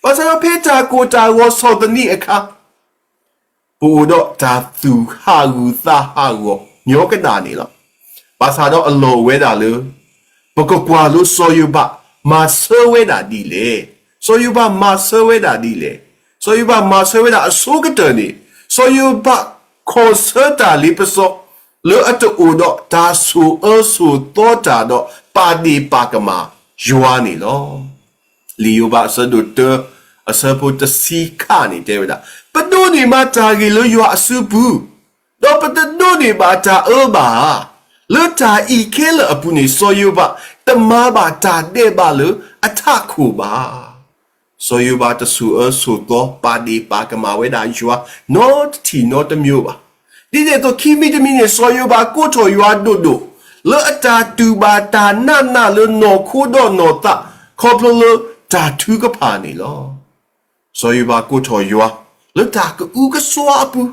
ဘၣ်ဆၣ်ဒီးဖဲတၢ်ကိၢ်တၢ်ဂီၤဆီၣ်သနံးအခါ ပအိၣ်ဒီးတၢ်သူၣ်ဟးဂူာ်သးဟးဂီၤညီကဒၣ်န့ၣ်လီၤ. ဘၣ်ဆၣ်ဒီးအလီၢ်အိၣ်ဝဲဒၣ်လၢ ပကကွၢ်လိစီၤယိၤဘး မၤဆၢဝဲဒၣ်ဒ်လဲၣ်. စီၤယိၤဘးမၤဆၢဝဲဒၣ်ဒ်လဲၣ်. စီၤယိၤဘးမၤဆၢဝဲဒၣ်အဆိကတၢၢ်န့ၣ်, စီၤယိၤဘးခီၣ်ဆၢတၢ်လ့ပစီ လၢအတအိၣ်ဒီးတၢ်ဆိၣ်အၢဆိၣ်သီတၢ်ဒီးပာ်ဒ့ၣ်ပာ်ကမၣ်ယွၤန့ၣ်လီၤ. လံာ်ယိၤဘးအဆၢဒိၣ်တၢ အဆၢဖိတဆံခါန့ၣ် တဲဝဲဒၣ်, ပဒိးန့ၢ်မးတၢ်ဂ့ၤလၢယွၤအစုပူၤ, ဒီးပတဒိးန့ၢ်ဘၣ်တၢ်အၢဘၣ်ဧါ. လၢတၢ်အံၤခဲလၢာ်အပူၤန့ၣ် စီၤယိၤဘးတမၤဘၣ်တၢ်ဒဲးဘးလၢအထးခိၣ်ဘၣ်. စီၤယိၤဘးတဆိၣ်အၢဆိၣ်သီပာ်ဒ့ၣ်ပာ်ကမၣ်ဝဲဒၣ်ယွၤ နီတထံၣ်နီတမံၤဘၣ်. ဒ်န့ၣ်အသိးခံမံၤတမံၤန့ၣ် စီၤယိၤဘးကိးထီၣ်ယွၤဒိၣ်ဒိၣ် လၢအတၢ်တူၢ်ဘၣ်တၢ်နးနးလၢနီၢ်ခိဒီးနီၢ်သး ခီဖျိလၢတၢ်ထုကဖၣ်န့ၣ်လီၤ. စီၤယိၤဘးကိးထီၣ်ယွၤ လၢတၢ်ကအုကစွါအပူၤ,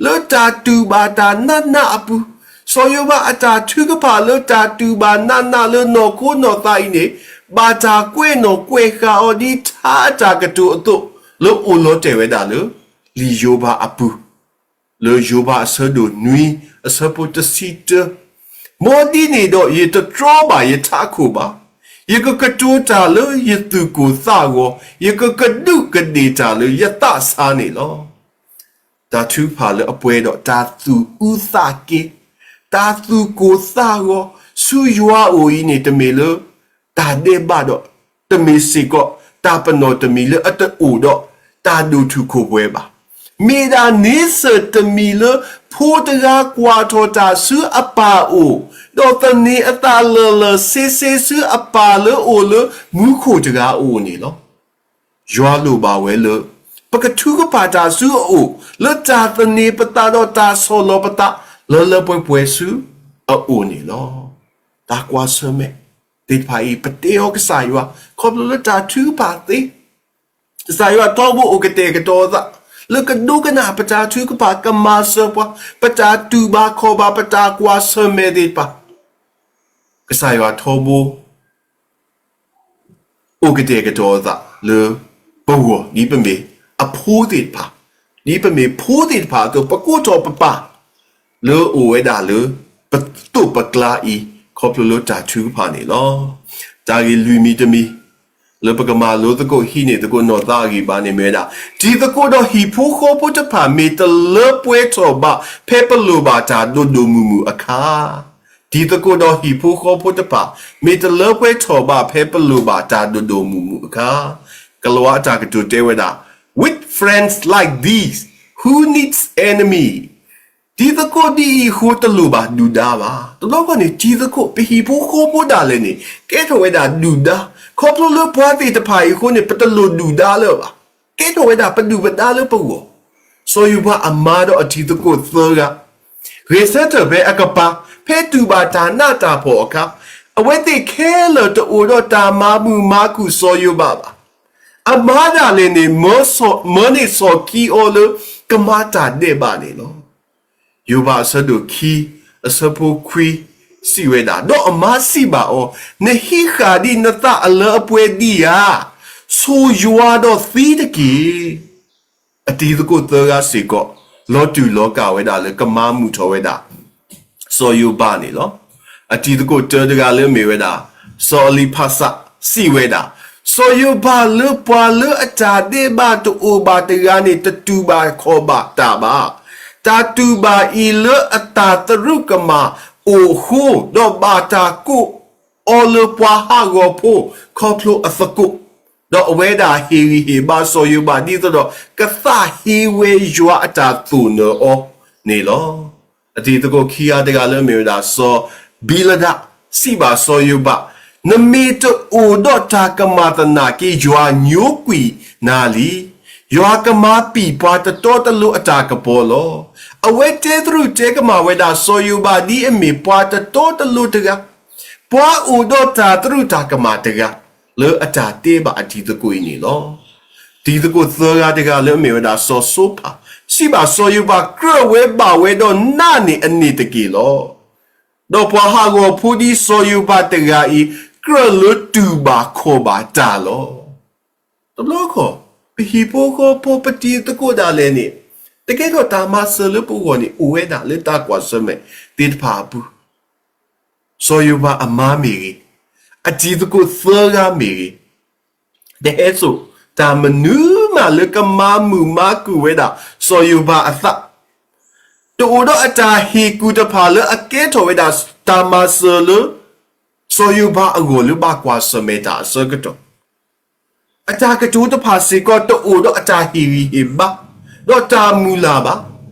လၢတၢ်တူၢ်ဘၣ်တၢ်နးနးအပူၤ, စီၤယိၤဘးအတၢ်ထုကဖၣ်လၢတၢ်တူၢ်ဘၣ်နးနးလၢနီၢ်ခိနီၢ်သးအံၤန့ၣ် ဘၣ်တၢ်ကွဲးနီၣ်ကွဲးဃာ်အီၤဒ်ထါအတၢ်ကတိၤအသိး လၢအိၣ်လီၤတဲာ်ဝဲဒၣ်လၢ လံာ်ယိၤဘးအပူၤ လၢယိၤဘးအဆၢဒိၣ်နွံ အဆၢဖိတဆံတၢ, မ်ဒ်န့ၣ်ဒီး ယတတြီဘၣ်ယထးခိၣ်ဘၣ်. ယကကတိၤတၢ်လၢယသူၣ်ကိၢ်သးဂီၤ, ယကကဒူးကဒ့ၣ်တၢ်လၢယသးဆါန့ၣ်လီၤ. တၢ်ထုကဖၣ်လၢအပှဲၤဒီးတၢ်သူၣ်အူသးက့, တၢ်သူၣ်ကိၢ်သးဂီၤ ဆူယွၤအအိၣ်အံၤန့ၣ် တမ့ၢ်လၢ တၢ်ဒဲးဘးဒီး တမ့ၢ်စ့ၢ်ကီး တၢ်ပနီၣ်တမံၤလၢအတအိၣ်ဒီး တၢ်ဒိၣ်ထူၣ်ခိၣ်ပှဲၤဘၣ်. မ့ၢ်ဒၣ်န့ဆၢၣ်တမံၤလၢ ဖိတဂၤကွၢ်ထီၣ်တၢ်ဆူအပၢ်အအိၣ်, ဒီးသန့ၤအသးလၢာ်လၢာ်ဆ့ဆ့ဆူအပၢ်လၢအိၣ်လၢမူခိၣ်တဂၤအအိၣ်န့ၣ်လီၤ. ယွၤလိၣ်ဘၣ်ဝဲလၢ ပကထုကဖၣ်တၢ်ဆူအအိၣ် လၢတၢ်သန့ၤပသးဒီးတၢ်ဆီၣ်လီၤပသး လၢလၢပှဲၤပှဲၤဆူအအိၣ်န့ၣ်လီၤ. တၢ်ကွၢ်ဆၢၣ်မဲာ်သ့ၣ်တဖၣ်အံၤ ပတဲအီၤကစၢ်ယွၤ ခီဖျိလၢတၢ်ထုကဖၣ်သ့ ကစၢ်ယွၤထီဘိအိၣ်ကတဲာ်ကတီၤအသး လၢကဒိကနၣ်ပတၢ်ထုကဖၣ် ကမၤစၢၤပှၤ ပတၢ်တူၢ်ဘၣ်ခီၣ်ဘၣ် ပတၢ်ကွၢ်ဆၢၣ်မဲာ်သ့ၣ်တဖၣ် ကစၢ်ယွၤထီဘိ အိၣ်ကတဲာ်ကတီၤအသးလၢပဂီၢ် ဒ်ပမ့ၢ်အဖိသ့ၣ်တဖၣ်, ဒ်ပမ့ၢ်ဖိသ့ၣ်တဖၣ်အသိး ပကိးထီၣ်ပပၢ် လၢအအိၣ်ဝဲဒၣ်လၢပသိးပကျါအံၤ ခီဖျိလၢတၢ်ထုကဖၣ်န့ၣ်လီၤ. တၢ်ဂ့ၢ်လွံၢ်မံၤတမံၤ လၢပကမၤလိသကိးဟံးန့ၢ်သကိးနီၢ်သးအဂံၢ်ဘါန့ၣ်မ့ၢ်ဝဲဒၣ်, တံၤသကိးဒီးဟံၣ်ဖိဃီဖိတဖၣ် မ့ၢ်တလၢပှဲၤထီၣ်ဘၣ် ဖဲပလိၣ်ဘၣ်တၢ်ဒိၣ်ဒိၣ်မုၢ်မုၢ်အခါ, တံၤသကိးဒီးဟံၣ်ဖိဃီဖိတဖၣ် မ့ၢ်တလၢပှဲၤထီၣ်ဘၣ် ဖဲပလိၣ်ဘၣ်တၢ်ဒိၣ်ဒိၣ်မုၢ်မုၢ်အခါ, ကလၤဝါအတၢ်ကတိၤတဲဝဲဒၣ်, With friends like these, who needs enemy? တံၤသကိးဒ်အံၤအဃိ တလိၣ်ဘၣ်ဒုၣ်ဒါဘၣ်. တဘျီဃီန့ၣ် တံၤသကိး ပဟံၣ်ဖိဃီဖိဒၣ်လဲာ်န့ၣ် ကဲထီၣ်ဝဲဒၣ်ဒုၣ်ဒါ, ခီဖျိလၢပှၤသ့ၣ်တဖၣ်အံၤအဃိန့ၣ် ပတလိၣ်ဒုၣ်ဒါလၢၤဘၣ်. ကဲထီၣ်ဝဲဒၣ်ပဒုၣ်ပဒါလၢပဂီၢ်, စီၤယိၤဘးအမါဒီးအတံၤသကိးသၢဂၤ ဂဲၤဆၢထၢၣ်ဖဲအကပၤ, ဖဲတူၢ်ဘၣ်တၢ်နးတၢ်ဖှီၣ်အခါ, အဝဲသ့ၣ်ခဲလၢာ်တအိၣ်ဒီးတၢ်မၤမုာ်မၤခုၣ်စီၤယိၤဘးဘၣ်. အမါဒၣ်လဲာ်န့ၣ် မၢန့ၢ်ဆီၣ်ခံအီၤလၢကမၤတၢ်ဒဲးဘးန့ၣ်လီၤ. ယိၤဘးအဆၢဒိၣ်ခံ အဆၢဖိခွံ စံးဝဲဒၣ်, ဒီးအမါစံးဘၣ်အီၤ, နဟံးဃာ်ဒ်နသးအလၢအပှဲၤဒံးဧါ. ဆိၣ်ယွၤဒီးသံတက့ၢ်. အတံၤသကိးသၢဂၤစ့ၢ်ကီး လီၤတူၢ်လီၤကာ်ဝဲဒၣ်လၢကမၤမုာ်ထီၣ်ဝဲဒၣ် စီၤယိၤဘးန့ၣ်လီၤ. အတံၤသကိးတၢတဂၤလၢအမ့ၢ်ဝဲဒၣ် စီၤအလံးဖးစး စံးဝဲဒၣ်, စီၤယိၤဘးလၢပှၤလၢအတၢ်ဒဲးဘးတအိၣ်ဘၣ်တဂၤန့ၣ် တတူၢ်ဘၣ်ခီၣ်ဘၣ်တၢ်ဘၣ်. တၢ်တူၢ်ဘၣ်အံၤလၢအတၢ်သရူးကမၣ်အိၣ်အဃိ, ဒီးဘၣ်တၢ်ကိးအီၤလၢပှၤဟးဂီၤဖိ ခီဖျိအသကိး, ဒီးအဝဲဒၣ်ဟ့ၣ်ဂံၢ်ဟ့ၣ်ဘါစီၤယိၤဘး ဒ်သိးဒီးကသးဟ့ဝဲယွၤအတၢ်သိၣ်နၢၤအီၤန့ၣ်လီၤ. အတံၤသကိးခံဂၤတဂၤလၢအမ့ၢ်ဝဲဒၣ် စီၤဘံလဒး စံးဘၣ်စီၤယိၤဘး, နမ့ၢ်တအိၣ်ဒီးတၢ်ကမၣ်သနာ်က့ ယွၤညိကွံာ်နၤလံ. ယွၤကမၤပံာ်ပှၤတတီတလိၤအတၢ်ကပီၤလီၤ. အဝဲတဲသရူးတဲကမၣ်ဝဲဒၣ် စီၤယိၤဘးဒ်အမ့ၢ်ပှၤတတီတလိၤတဂၤ, ပှၤအိၣ်ဒီးတၢ်သရူးတၢ်ကမၣ်တဂၤ လၢအတၢ်တဲဘၣ်အတံၤသကိးအံၤန့ၣ်လီၤ. တံၤသကိးသၢဂၤတဂၤလၢအမ့ၢ်ဝဲဒၣ် စီၤစိဖၣ် စံးဘၣ်စီၤယိၤဘး, ကြၢးဝဲဘၣ်ဝဲဒီးနးန့ၢ်အန့ၣ်တက့ၢ်လီၤ. ဒီးပှၤဟးဂီၤဖိဒ်စီၤယိၤဘးတဂၤအံၤ ကြၢးလၢတူၢ်ဘၣ်ခီၣ်ဘၣ်တၢ်လီၤ. တဘျီဃီ ပဟံၣ်ဖိဃီဖိပတံၤသကိးဒၣ်လဲာ်န့ၣ် တကဲထီၣ်တၢ်မၤစၢၤလၢပဂီၢ်န့ၣ် အိၣ်ဝဲဒၣ်လၢတၢ်ကွၢ်ဆၢၣ်မဲာ်သ့ၣ်တဖၣ်အပူၤ, စီၤယိၤဘးအမါမ့ၢ်ဂ့ၤ, အတံၤသကိးသၢဂၤမ့ၢ်ဂ့ၤ, တဟဲစိာ်တၢ်မနုၤမးလၢကမၤမုာ်မၤခုၣ်ဝဲဒၣ် စီၤယိၤဘးအသး, တအိၣ်ဒီးအတၢ်ဟ့ၣ်ကူၣ်တဖၣ်လၢအကဲထီၣ်ဝဲဒၣ်တၢ်မၤစၢၤလၢ စီၤယိၤဘးအဂီၢ်လၢဘၣ်ကွၢ်ဆၢၣ်မဲာ်တၢ်အဆၢကတီၢ်, အတၢ်ကတိၤတဖၣ်စ့ၢ်ကီး တအိၣ်ဒီးအတၢ်ဟ့ၣ်ဂံၢ်ဟ့ၣ်ဘါ ဒီးတၢ်မုၢ်လၢ်ဘၣ်,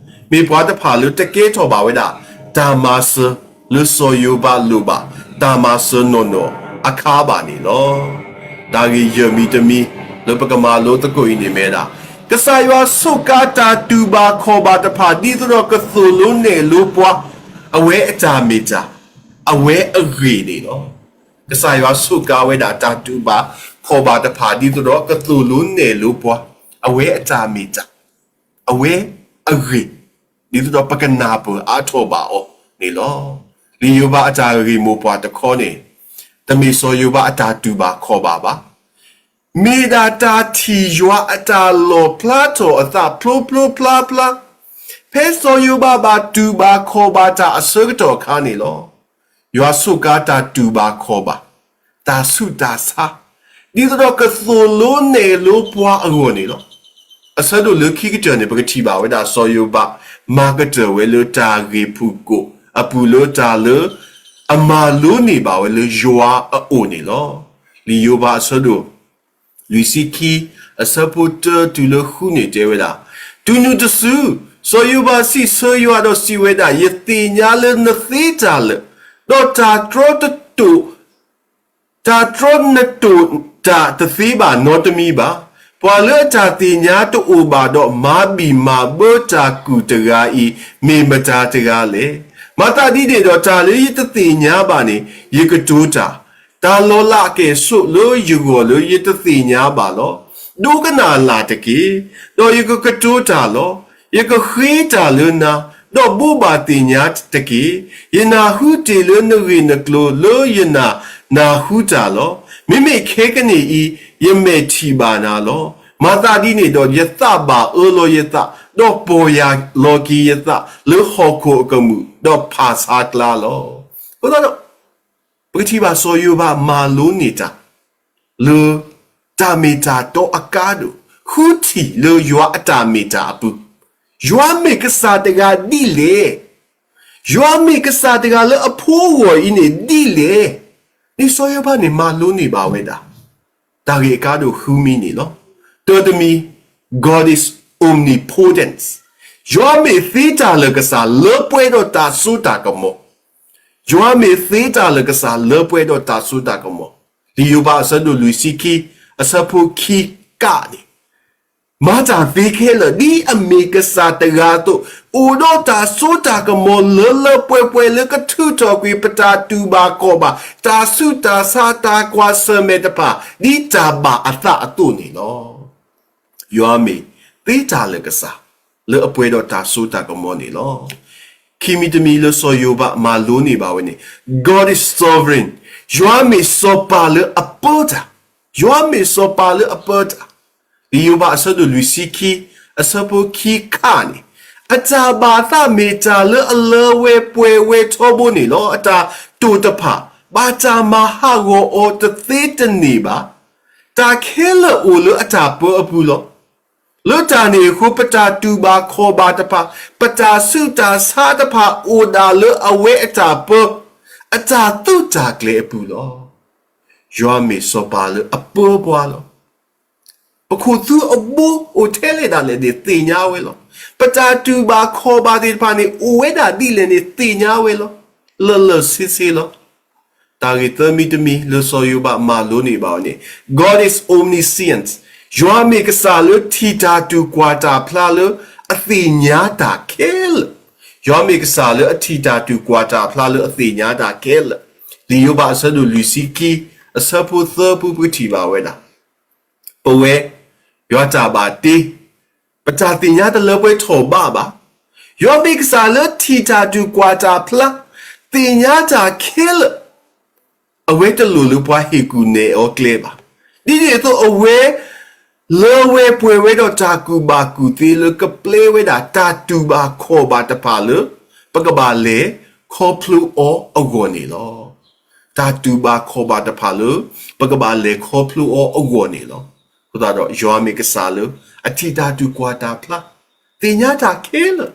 မ့ၢ်ပှၤတဖၣ်လၢတကဲထီၣ်ဘၣ်ဝဲဒၣ် တၢ်မၤစၢၤလၢစီၤယိၤဘးလိၣ်ဘၣ် တၢ်မၤစၢၤနီၢ်နီၢ်အခါဘၣ်န့ၣ်လီၤ. တၢ်ဂ့ၢ်ယဲၢ်မံၤတမံၤ လၢပကမၤလိသကိးအံၤန့ၣ်မ့ၢ်ဝဲဒၣ်, ကစၢ်ယွၤစူးကါတၢ်တူၢ်ဘၣ်ခီၣ်ဘၣ်တဖၣ် ဒ်သိးဒီးကသိၣ်လိနဲၣ်လိပှၤ, အဝဲအတၢ်မ့ၢ်တၢ်, အဝဲအဂ့ၢ်န့ၣ်လီၤ. ကစၢ်ယွၤစူးကါဝဲဒၣ်တၢ်တူၢ်ဘၣ်ခီၣ်ဘၣ်တဖၣ် ဒ်သိးဒီးကသိၣ်လိနဲၣ်လိပှၤ, အဝဲအတၢ်မ့ၢ်တၢ်, အဝဲအဂ့ၢ်, ဒ်သိးဒီးပကနၢ်ပၢၢ်အါထီၣ်ဘၣ်အီၤန့ၣ်လီၤ. လံာ်ယိၤဘးအတၢ်ဂ့ၢ်မိၢ်ပှၢ်တခီန့ၣ်, တမ့ၢ်စီၤယိၤဘးအတၢ်တူၢ်ဘၣ်ခီၣ်ဘၣ်ဘၣ်. မ့ၢ်ဒၣ်တၢ်ထံၣ်ယွၤအတၢ်လီၣ်ဖျါထီၣ်အသးဖျိဖျိဖျါဖျါ, ဖဲစီၤယိၤဘးဘၣ်တူၢ်ဘၣ်ခီၣ်ဘၣ်တၢ်အဆၢကတီၢ်အခါန့ၣ်လီၤ. ယွၤစူးကါတၢ်တူၢ်ဘၣ်ခီၣ်ဘၣ်, တၢ်ဆူးတၢ်ဆါ, ဒ်သိးဒီးကသိၣ်လိနဲၣ်လိပှၤအဂီၢ်န့ၣ်လီၤ. အဆၢဒိၣ်လၢခံကတၢၢ်န့ၣ် ပကထံၣ်ဘၣ်ဝဲဒၣ်စီၤယိၤဘး မၤကတၢၢ်ဝဲလၢတၢ်ဂ့ၢ်ဖုၣ်ကိာ်အပူၤ လၢတၢ်လၢအမၤလိန့ၢ်ဘၣ်ဝဲလၢယွၤအအိၣ်န့ၣ်လီၤ. လံာ်ယိၤဘးအဆၢဒိၣ် လွံၢ်ဆံခံ အဆၢဖိတၢတုၤလၢဃုန့ၣ်တဲဝဲဒၣ်, တုၤနုၤတစု, စီၤယိၤဘးစံးဆၢယွၤဒီးစံးဝဲဒၣ်, ယသ့ၣ်ညါလၢနသ့တၢ်လၢာ်, ဒီးတၢ်တြီတတိာ် တၢ်တြီနတိာ်တၢ်တသ့ဘၣ်နီတမံၤဘၣ်. ပှၤလၢအတၢ်သ့ၣ်ညါတအိၣ်ဘၣ်ဒီး မၤဘံၣ်မၤဘၢတၢ်ကူၣ်တဂၤအံၤ မ့ၢ်မတၤတဂၤလဲၣ်. မၤသးဒ်န့ၣ်ဒီး တၢ်လၢယတသ့ၣ်ညါဘၣ်န့ၣ် ယကတိၤတၢ်, တၢ်လီၤလးအကဲၣ်ဆိးလၢယဂီၢ်လၢယတသ့ၣ်ညါဘၣ်လီၤ. ဒိကနၣ်လၢ်တက့ၢ်, ဒီးယကကတိၤတၢ်လီၤ. ယကဃ့တၢ်လၢနၤ, ဒီးဘိးဘၣ်သ့ၣ်ညါတက့ၢ်. ယနၢ်ဟူတ့ၢ်လၢနဂ့ၢ်နကျိၤလၢယနၢ်နၢ်ဟူတၢ်လီၤ. မ့မ့ၢ်ခဲကနံၣ်အံၤ ယမဲာ်ထံၣ်ဘၣ်နၤလီၤ. မၤသးဒ်န့ၣ်ဒီး ယသးဘၣ်အၢလီၤယသး, ဒီးပီၢ်ယၢ်လီၤက့ၤယသးလၢဟီၣ်ခိၣ်အကမူၣ်, ဒီးဖၣ်ဆါကျါလီၤ. အဃိသတးဒီး ပကထံၣ်ဘၣ်စီၤယိၤဘးမၤလိန့ၢ်တၢ် လၢ တၢ်မ့ၢ်တၢ်တီအကါဒိၣ်, ဃုထံၣ်လၢယွၤအတၢ်မ့ၢ်တၢ်အပူၤ, ယွၤမ့ၢ်ကစၢ်တဂၤဒ်လဲၣ်. ယွၤမ့ၢ်ကစၢ်တဂၤလၢအဖိအဂီၢ်အံၤန့ၣ်ဒ်လဲၣ်. န့ၣ်စီၤယိၤဘးန့ၣ်မၤလိန့ၢ်ဘၣ်ဝဲဒၣ် တၢ်ဂ့ၢ်အကါဒိၣ်ဃုမံၤန့ၣ်လီၤ. တၢတမံၤ, God is omnipotent. ယွၤမ့ၢ်သ့တၢ်လၢာ်ကစၢ်လၢပှဲၤဒီးတၢ်စိတၢ်ကမီၤ. ယွၤမ့ၢ်သ့တၢ်လၢာ်ကစၢ်လၢပှဲၤဒီးတၢ်စိတၢ်ကမီၤ. လံာ်ယိၤဘးအဆၢဒိၣ်လွံၢ်ဆံခံ အဆၢဖိခံကန့ၣ် မၤတၢ်သ့ခဲလၢာ် ဒ်အမ့ၢ်ကစၢ်တဂၤအသိး, အိၣ်ဒီးတၢ်စိတၢ်ကမီၤလၢလၢပှဲၤပှဲၤလၢကထုးထီၣ်ကွံာ်ပတၢ်တူၢ်ဘၣ်ခီၣ်ဘၣ် တၢ်ဆူးတၢ်ဆါတၢ်ကွၢ်ဆၢၣ်မဲာ်တဖၣ် ဒ်တၢ်ဘၣ်အသးအသိးန့ၣ်လီၤ. ယွၤမ့ၢ်သ့တၢ်လၢာ်ကစၢ် လၢအပှဲၤဒီးတၢ်စိတၢ်ကမီၤန့ၣ်လီၤ. ခံမံၤတမံၤလၢစီၤယိၤဘးမၤလိန့ၢ်ဘၣ်ဝဲန့ၣ် God is sovereign. ယွၤမ့ၢ်စီၤပၤလၢအပၢတၢ်, ယွၤမ့ၢ်စီၤပၤလၢအပၢတၢ်. လံာ်ယိၤဘးအဆၢဒိၣ်လွံၢ်ဆံခံ အဆၢဖိခံခန့ၣ်, အတၢ်ဘၣ်သးမ့ၢ်တၢ်လၢအလၢဝဲပှဲၤဝဲထီဘိန့ၣ်လီၤ. အတၢ်တိာ်တဖၣ် ဘၣ်တၢ်မၤဟးဂီၤအီၤတသ့တန့ၢ်ဘၣ်. တၢ်ခဲလၢာ်အိၣ်လၢအတၢ်ပၢအပူၤလီၤ. လၢတၢ်န့ၣ်အဃိ ပတၢ်တူၢ်ဘၣ်ခီၣ်ဘၣ်တဖၣ်, ပတၢ်ဆူးတၢ်ဆါတဖၣ်အိၣ်ဒၣ်လၢအဝဲအတၢ်ပၢ, အတၢ်သုးတၢ်ကျဲၤအပူၤလီၤ. ယွၤမ့ၢ်စီၤပၤလၢအပၢပှၤလီၤ. ပခိၣ်သူအဘိအိၣ်ထဲလဲၣ်ဒၣ်လဲာ်န့ၣ်သ့ၣ်ညါဝဲလီၤ. ပတၢ်တူၢ်ဘၣ်ခီၣ်ဘၣ်သ့ၣ်တဖၣ်န့ၣ် အိၣ်ဝဲဒၣ်ဒ်လဲၣ်န့ၣ်သ့ၣ်ညါဝဲလီၤ. လၢာ်လၢာ်ဆ့ဆ့လီၤ. တၢ်ဂ့ၢ်သၢမံၤတမံၤလၢစီၤယိၤဘးမၤလိန့ၢ်ဘၣ်ဝဲန့ၣ် God is omniscient. ယွၤမ့ၢ်ကစၢ်လၢထံၣ်တၢ်တူၢ်ကွၢ်တၢ်ဖျါလၢအသ့ၣ်ညါတၢ်ခဲလၢာ်. ယွၤမ့ၢ်ကစၢ်လၢအထံၣ်တၢ်တူၢ်ကွၢ်တၢ်ဖျါလၢအသ့ၣ်ညါတၢ်ခဲလၢာ်. လံာ်ယိၤဘးအဆၢဒိၣ်လွံၢ်ဆံခံ အဆၢဖိသၢပူၤပထံၣ်ဘၣ်ဝဲဒၣ် ပဝဲ ယွၤတၢ်ဘၣ်တ့ ပတၢ်သ့ၣ်ညါတလၢပှဲၤထီၣ်ဘးဘၣ်. ယွၤမ့ၢ်ကစၢ်လၢထံၣ်တၢ်တူၢ်ကွၢ်တၢ်ဖျါ, သ့ၣ်ညါတၢ်ခဲလၢာ်, အဝဲတလိၣ်လၢပှၤဟ့ၣ်ကူၣ်နဲၣ်အီၤကျဲဘၣ်. ဒ်န့ၣ်အသိးအဝဲ လၢဝဲပှဲၤဝဲဒီးတၢ်ကူၣ်ဘၣ်ကူၣ်သ့လၢကပျဲဝဲဒၣ်တၢ်တူၢ်ဘၣ်ခီၣ်ဘၣ်တဖၣ်လၢ ပကဘၣ်လဲၤခီဖျိအီၤအဂီၢ်န့ၣ်လီၤ. တၢ်တူၢ်ဘၣ်ခီၣ်ဘၣ်တဖၣ်လၢ ပကဘၣ်လဲၤခီဖျိအီၤအဂီၢ်န့ၣ်လီၤ. အဃိသတးဒီး ယွၤမ့ၢ်ကစၢ်လၢ အထံၣ်တၢ်တူၢ်ကွၢ်တၢ်ဖျါ, သ့ၣ်ညါတၢ်ခဲလၢာ်,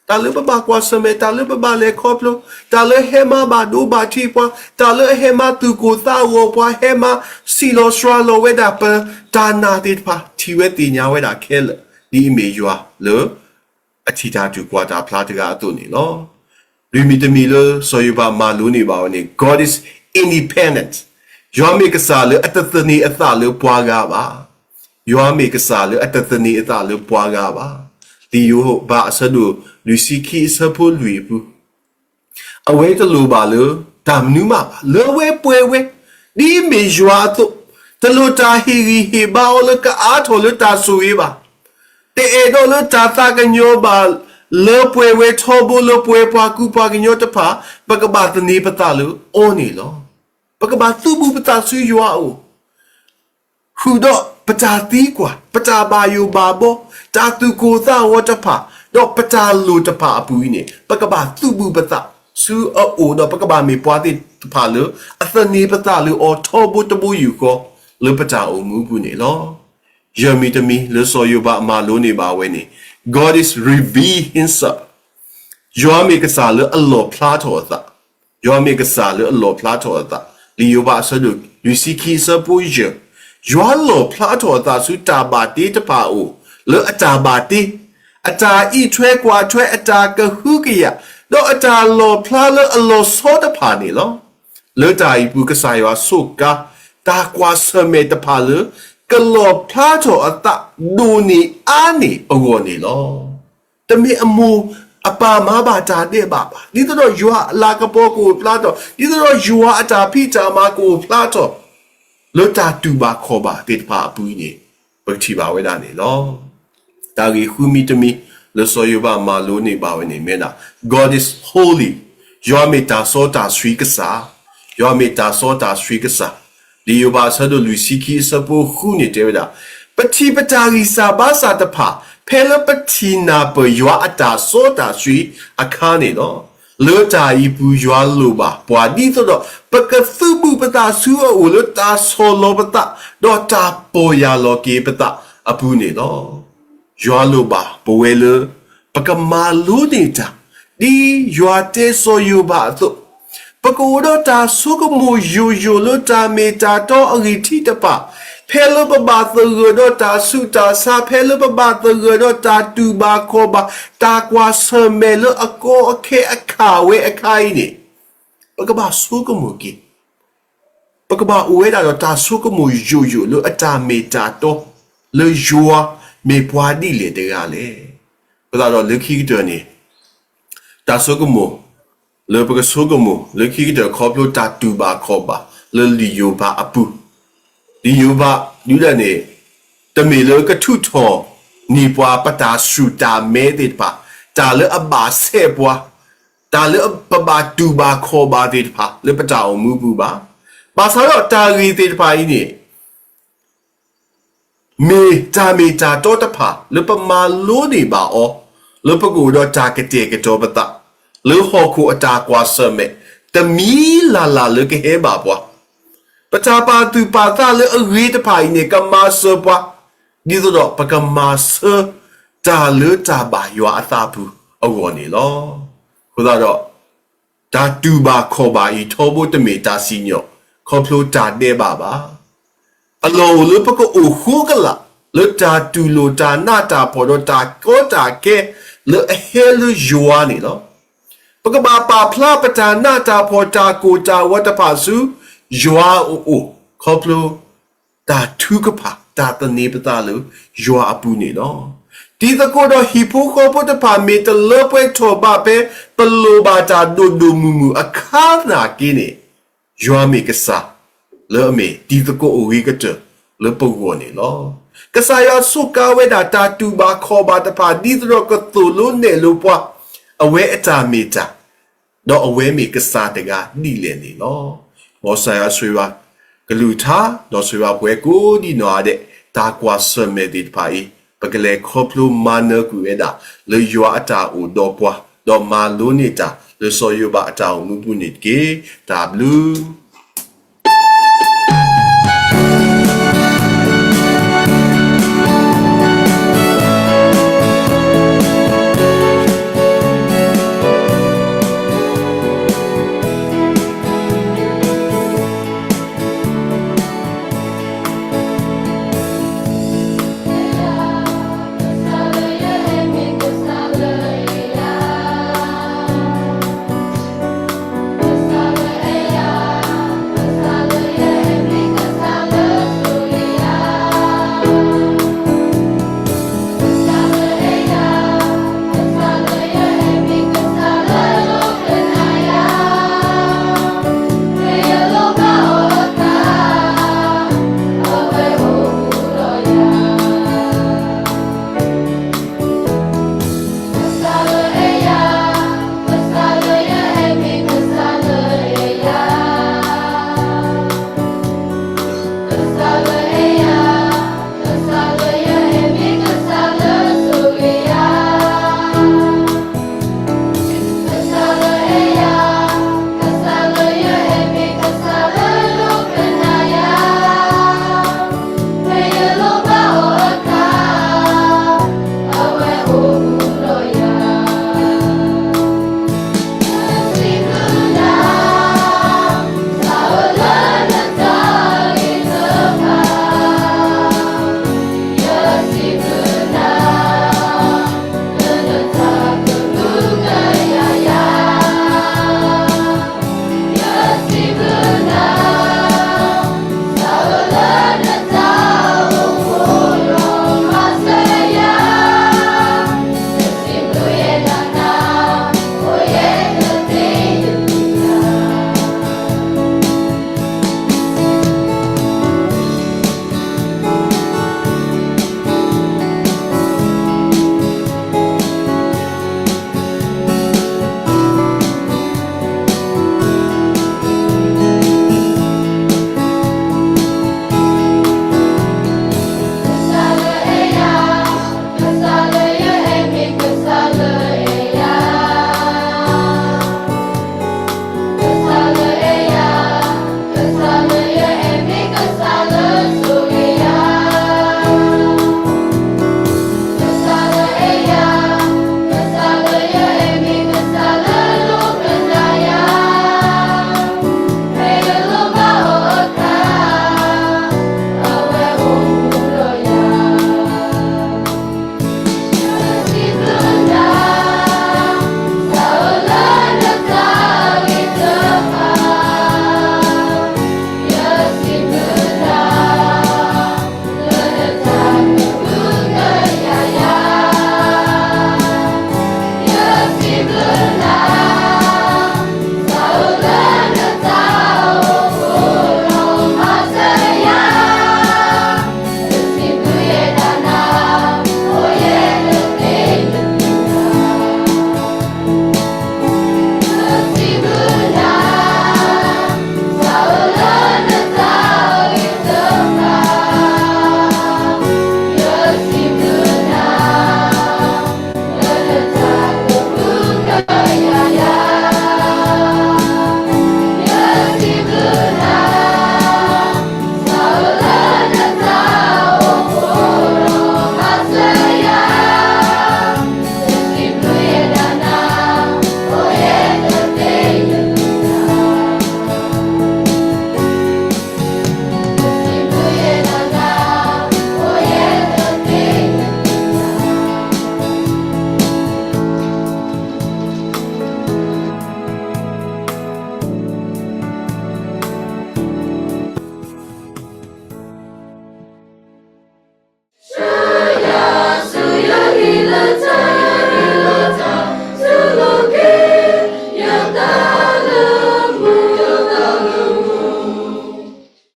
တၢ်လၢပဘၣ်ကွၢ်ဆၢၣ်မဲာ်, တၢ်လၢပဘၣ်လဲၤခီဖျိ, တၢ်လၢဟဲမၤဘၣ်ဒိဘၣ်ထံးပှၤ, တၢ်လၢအဟဲမၤသူၣ်ကိၢ်သးဂီၤပှၤ, ဟဲမၤစံၣ်လီၤစှၤလီၤဝဲဒၣ်ပတၢ်နာ်သ့ၣ်တဖၣ်, ထံၣ်ဝဲသ့ၣ်ညါဝဲဒၣ်ခဲလၢာ်, ဒ်အမ့ၢ်ယွၤလၢ အထံၣ်တၢ်တူၢ်ကွၢ်တၢ်ဖျါတဂၤအသိးန့ၣ်လီၤ. လွံၢ်မံၤတမံၤလၢစီၤယိၤဘးမၤလိန့ၢ်ဘၣ်ဝဲန့ၣ် God is independent. ယွၤမ့ၢ်ကစၢ်လၢအတသန့ၤအသးလၢပှၤဂၤဘၣ်. ယွၤမ့ၢ်ကစၢ်လၢအတသန့ၤအသးလၢပှၤဂၤဘၣ်. လံာ်ယိၤဘးအဆၢဒိၣ်လွံၢ်ဆံခံအဆၢဖိလွံၢ်အပူၤ အဝဲတလိၣ်ဘၣ်လၢတၢ်မနုၤမးဘၣ်, လၢဝဲပှဲၤဝဲ, ဒ်မ့ၢ်ယွၤအသိး, တလိၣ်တၢ်ဟ့ၣ်ဂံၢ်ဟ့ၣ်ဘါအီၤလၢကအါထီၣ်လၢတၢ်ဆိၣ်ဂ့ၤဘၣ်. တအဲၣ်ဒိးလၢတၢ်သးကညီၤဘၣ်လၢပှဲၤဝဲထီဘိလၢပဝဲပှၤကူပှၤကညီတဖၣ်, ပကဘၣ်သန့ၤပသးလၢအီၤန့ၣ်လီၤ. ပကဘၣ်သုးဘူးပသးဆူယွၤအအိၣ် ဃုာ်ဒီးပတၢ်သံကွၢ်, ပတၢ်ဘၣ်ယိၣ်ဘၣ်ဘီ, တၢ်သူၣ်ကိၢ်သးဂီၤတဖၣ်, ဒီးပတၢ်လိၣ်တဖၣ်အပူၤအံၤန့ၣ်, ပကဘၣ်သုးဘူးပသးဆူအအိၣ်, ဒီးပကဘၣ်မ့ၢ်ပှၤသ့ၣ်တဖၣ်လၢ အသန့ၤပသးလၢအီၤထီဘိတဘိယူၢ်ဃီ လၢပတၢ်အိၣ်မူအပူၤန့ၣ်လီၤ. ယဲၢ်မံၤတမံၤလၢစီၤယိၤဘးမၤလိန့ၢ်ဘၣ်ဝဲန့ၣ်, God is reveal himself. ယွၤမ့ၢ်ကစၢ်လၢအလီၣ်ဖျါထီၣ်အသး, ယွၤမ့ၢ်ကစၢ်လၢအလီၣ်ဖျါထီၣ်အသး, လံာ်ယိၤဘးအဆၢဒိၣ်လွံၢ်ဆံခံအဆၢဖိယဲၢ်, ယွၤလီၣ်ဖျါထီၣ်အသးဆူတၢ်ဘၣ်တ့တဖၣ်အအိၣ်, လၢအတၢ်ဘၣ်တ့, အတၢ်အံးထွဲကွၢ်ထွဲ, အတၢ်ကဟုကယာ်, ဒီးအတၢ်လီၣ်ဖျါလၢအလီၤဆီတဖၣ်န့ၣ်လီၤ. လၢတၢ်အံၤပူၤကစၢ်ယွၤစူးကါ တၢ်ကွၢ်ဆၢၣ်မဲာ်တဖၣ်လၢ ကလီၣ်ဖျါထီၣ်အသးဒိၣ်န့ၢ်အါန့ၢ်အဂီၢ်န့ၣ်လီၤ. တမ့ၢ်အမိၢ်အပၢ်မၤဘၣ်တၢ်ဒဲးဘးဘၣ်. ဒ်သိးဒီးယွၤအလၤကပီၤကအိၣ်ဖျါထီၣ်, ဒ်သိးဒီးယွၤအတၢ်ဖံးတၢ်မၤကအိၣ်ဖျါထီၣ် လၢတၢ်တူၢ်ဘၣ်ခီၣ်ဘၣ်သ့ၣ်တဖၣ်အပူၤအံၤန့ၣ် ပကထံၣ်ဘၣ်ဝဲဒၣ်န့ၣ်လီၤ. တၢ်ဂ့ၢ်ဃုမံၤတမံၤ လၢစီၤယိၤဘးမၤလိန့ၢ်ဘၣ်ဝဲန့ၣ်မ့ၢ်ဒၣ် God is holy. ယွၤမ့ၢ်တၢ်စီတၢ်ဆှံကစၢ်, ယွၤမ့ၢ်တၢ်စီတၢ်ဆှံကစၢ်. လံာ်ယိၤဘးအဆၢဒိၣ်လွံၢ်ဆံခံအဆၢဖိဃုန့ၣ်တဲဝဲဒၣ်, ပထံၣ်ပတၢ်ဂံၢ်စၢ်ဘါစၢ်တဖၣ် ဖဲလၢပထံၣ်နၢ်ပၢၢ်ယွၤအတၢ်စီတၢ်ဆှံအခါန့ၣ်လီၤ. လၢတၢ်အံၤအပူၤ ယွၤလိၣ်ဘၣ်ပှၤဒ်သိးဒီး ပကသုးဘူးပသးဆူအအိၣ်လၢတၢ်ဆီၣ်လီၤပသး ဒီးတၢ်ပီၢ်ယၢ်လီၤက့ၤပသးအပူၤန့ၣ်လီၤ. ယွၤလိၣ်ဘၣ်ပဝဲလၢ ပကမၤလိန့ၢ်တၢ် ဒ်ယွၤတဲစီၤယိၤဘးအသိး, ပကအိၣ်ဒီးတၢ်ဆိကမိၣ်ယိာ်ယိာ်လၢတၢ်မ့ၢ်တၢ်တီအဂံၢ်ထံးတဖၣ်, ဖဲလၢပဘၣ်သဂၢၢ်ဒီးတၢ်ဆူးတၢ်ဆါ, ဖဲလၢပဘၣ်သဂၢၢ်ဒီးတၢ်တူၢ်ဘၣ်ခီၣ်ဘၣ်, တၢ်ကွၢ်ဆၢၣ်မဲာ်လၢအကီအခဲအခါဝဲအခါအံၤန့ၣ်, ပကဘၣ်ဆိကမိၣ်က့ၤ ပကဘၣ်အိၣ်ဝဲဒၣ်ဒီးတၢ်ဆိကမိၣ်ယိာ်ယိာ်လၢအတၢ်မ့ၢ်တၢ်တီ, လၢယွၤမ့ၢ်ပှၤဒ်လဲၣ်တဂၤလဲၣ်. အဃိသတးဒီးလၢခံကတၢၢ်န့ၣ်, တၢ်ဆိကမိၣ်, လၢပကဆိကမိၣ် လၢခံကတၢၢ်ခီဖျိတၢ်တူၢ်ဘၣ်ခီၣ်ဘၣ် လၢလံာ်ယိၤဘးအပူၤ, လံာ်ယိၤဘးဒုဒၣ်န့ၣ်, တမ့ၢ်လၢကထုးထီၣ်န့ၢ်ပှၤပတၢ်ဆူၣ်တၢ်မဲသ့ၣ်တဖၣ်, တၢ်လၢအဘၣ်ဆဲးပှၤ, တၢ်လၢပဘၣ်တူၢ်ဘၣ်ခီၣ်ဘၣ်သ့ၣ်တဖၣ် လၢပတၢ်အိၣ်မူပူၤဘၣ်. ဘၣ်ဆၣ်ဒီးတၢ်ဂ့ၢ်သ့ၣ်တဖၣ်အံၤန့ၣ် မ့ၢ်တၢ်မ့ၢ်တၢ်တီတဖၣ် လၢပမၤလိန့ၢ်ဘၣ်အီၤ, လၢပကအိၣ်ဒီးတၢ်ကတဲာ်ကတီၤပသး, လၢဟီၣ်ခိၣ်အတၢ်ကွၢ်ဆၢၣ်မဲာ် တမံၤလၢ်လၢ်လၢကဟဲဘၣ်ပှၤ, ပတၢ်ပာ်သူၣ်ပာ်သးလၢအဂ့ၤတဖၣ်အံၤန့ၣ် ကမၤစၢၤပှၤ, ဒ်သိးဒီးပကမၤဆၢ တၢ်လၢတၢ်ဘၣ်ယွၤအသးပူၤအဂီၢ်န့ၣ်လီၤ. အဃိသတးဒီး တၢ်တူၢ်ဘၣ်ခီၣ်ဘၣ်အံၤ ထီဘိတမ့ၢ်တၢ်စံၣ်ညီၣ် ခီဖျိတၢ်ဒဲးဘးဘၣ်. အလီၢ်အိၣ်လၢပကအိၣ်ဃိကလာ် လၢတၢ်တူၢ်လိာ်တၢ်နးတၢ်ဖှီၣ်ဒီးတၢ်ကီတၢ်ခဲ လၢအဟဲလၢယွၤန့ၣ်လီၤ. ပကဘၣ်ပာ်ဖျါပတၢ်နးတၢ်ဖှီၣ်တၢ်ကိၢ်တၢ်ဂီၤတဖၣ်ဆူ ယွၤအအိၣ် ခီဖျိ တၢ်ထုကဖၣ် တၢ်သန့ၤပသးလၢယွၤအပူၤန့ၣ်လီၤ. တံၤသကိးဒီးဟံၣ်ဖိဃီဖိတဖၣ် မ့ၢ်တလၢပှဲၤထီၣ်ဘၣ်ဖဲ ပလိၣ်ဘၣ်တၢ်ဒိၣ်ဒိၣ်မုၢ်မုၢ်အခါသနာ်က့န့ၣ်, ယွၤမ့ၢ်ကစၢ် လၢအမ့ၢ်တံၤသကိးအဂ့ၤကတၢၢ်လၢပဂီၢ်န့ၣ်လီၤ. ကစၢ်ယွၤစူးကါဝဲဒၣ်တၢ်တူၢ်ဘၣ်ခီၣ်ဘၣ်တဖၣ် ဒ်သိးဒီးကသိၣ်လိနဲၣ်လိပှၤ အဝဲအတၢ်မ့ၢ်တၢ် ဒီးအဝဲမ့ၢ်ကစၢ်တဂၤဒ်လဲၣ်န့ၣ်လီၤ. မ်ကစၢ်ယွၤဆိၣ်ဂ့ၤ ကလုၢ်ကထါ ဒီးဆိၣ်ဂ့ၤပှၤကိးဒံနီၢ်ဂၤဒဲး တၢ်ကွၢ်ဆၢၣ်မဲာ်သ့ၣ်တဖၣ်အံၤ ပကလဲၤခီဖျိမၤနၢၤကွံာ်ဝဲဒၣ် လၢယွၤအတၢ်အိၣ်ဒီးပှၤ ဒီးမၤလိန့ၢ်တၢ်လၢစီၤယိၤဘးအတၢ်အိၣ်မူပူၤန့ၣ်တက့ၢ်. တၢ်ဘျုး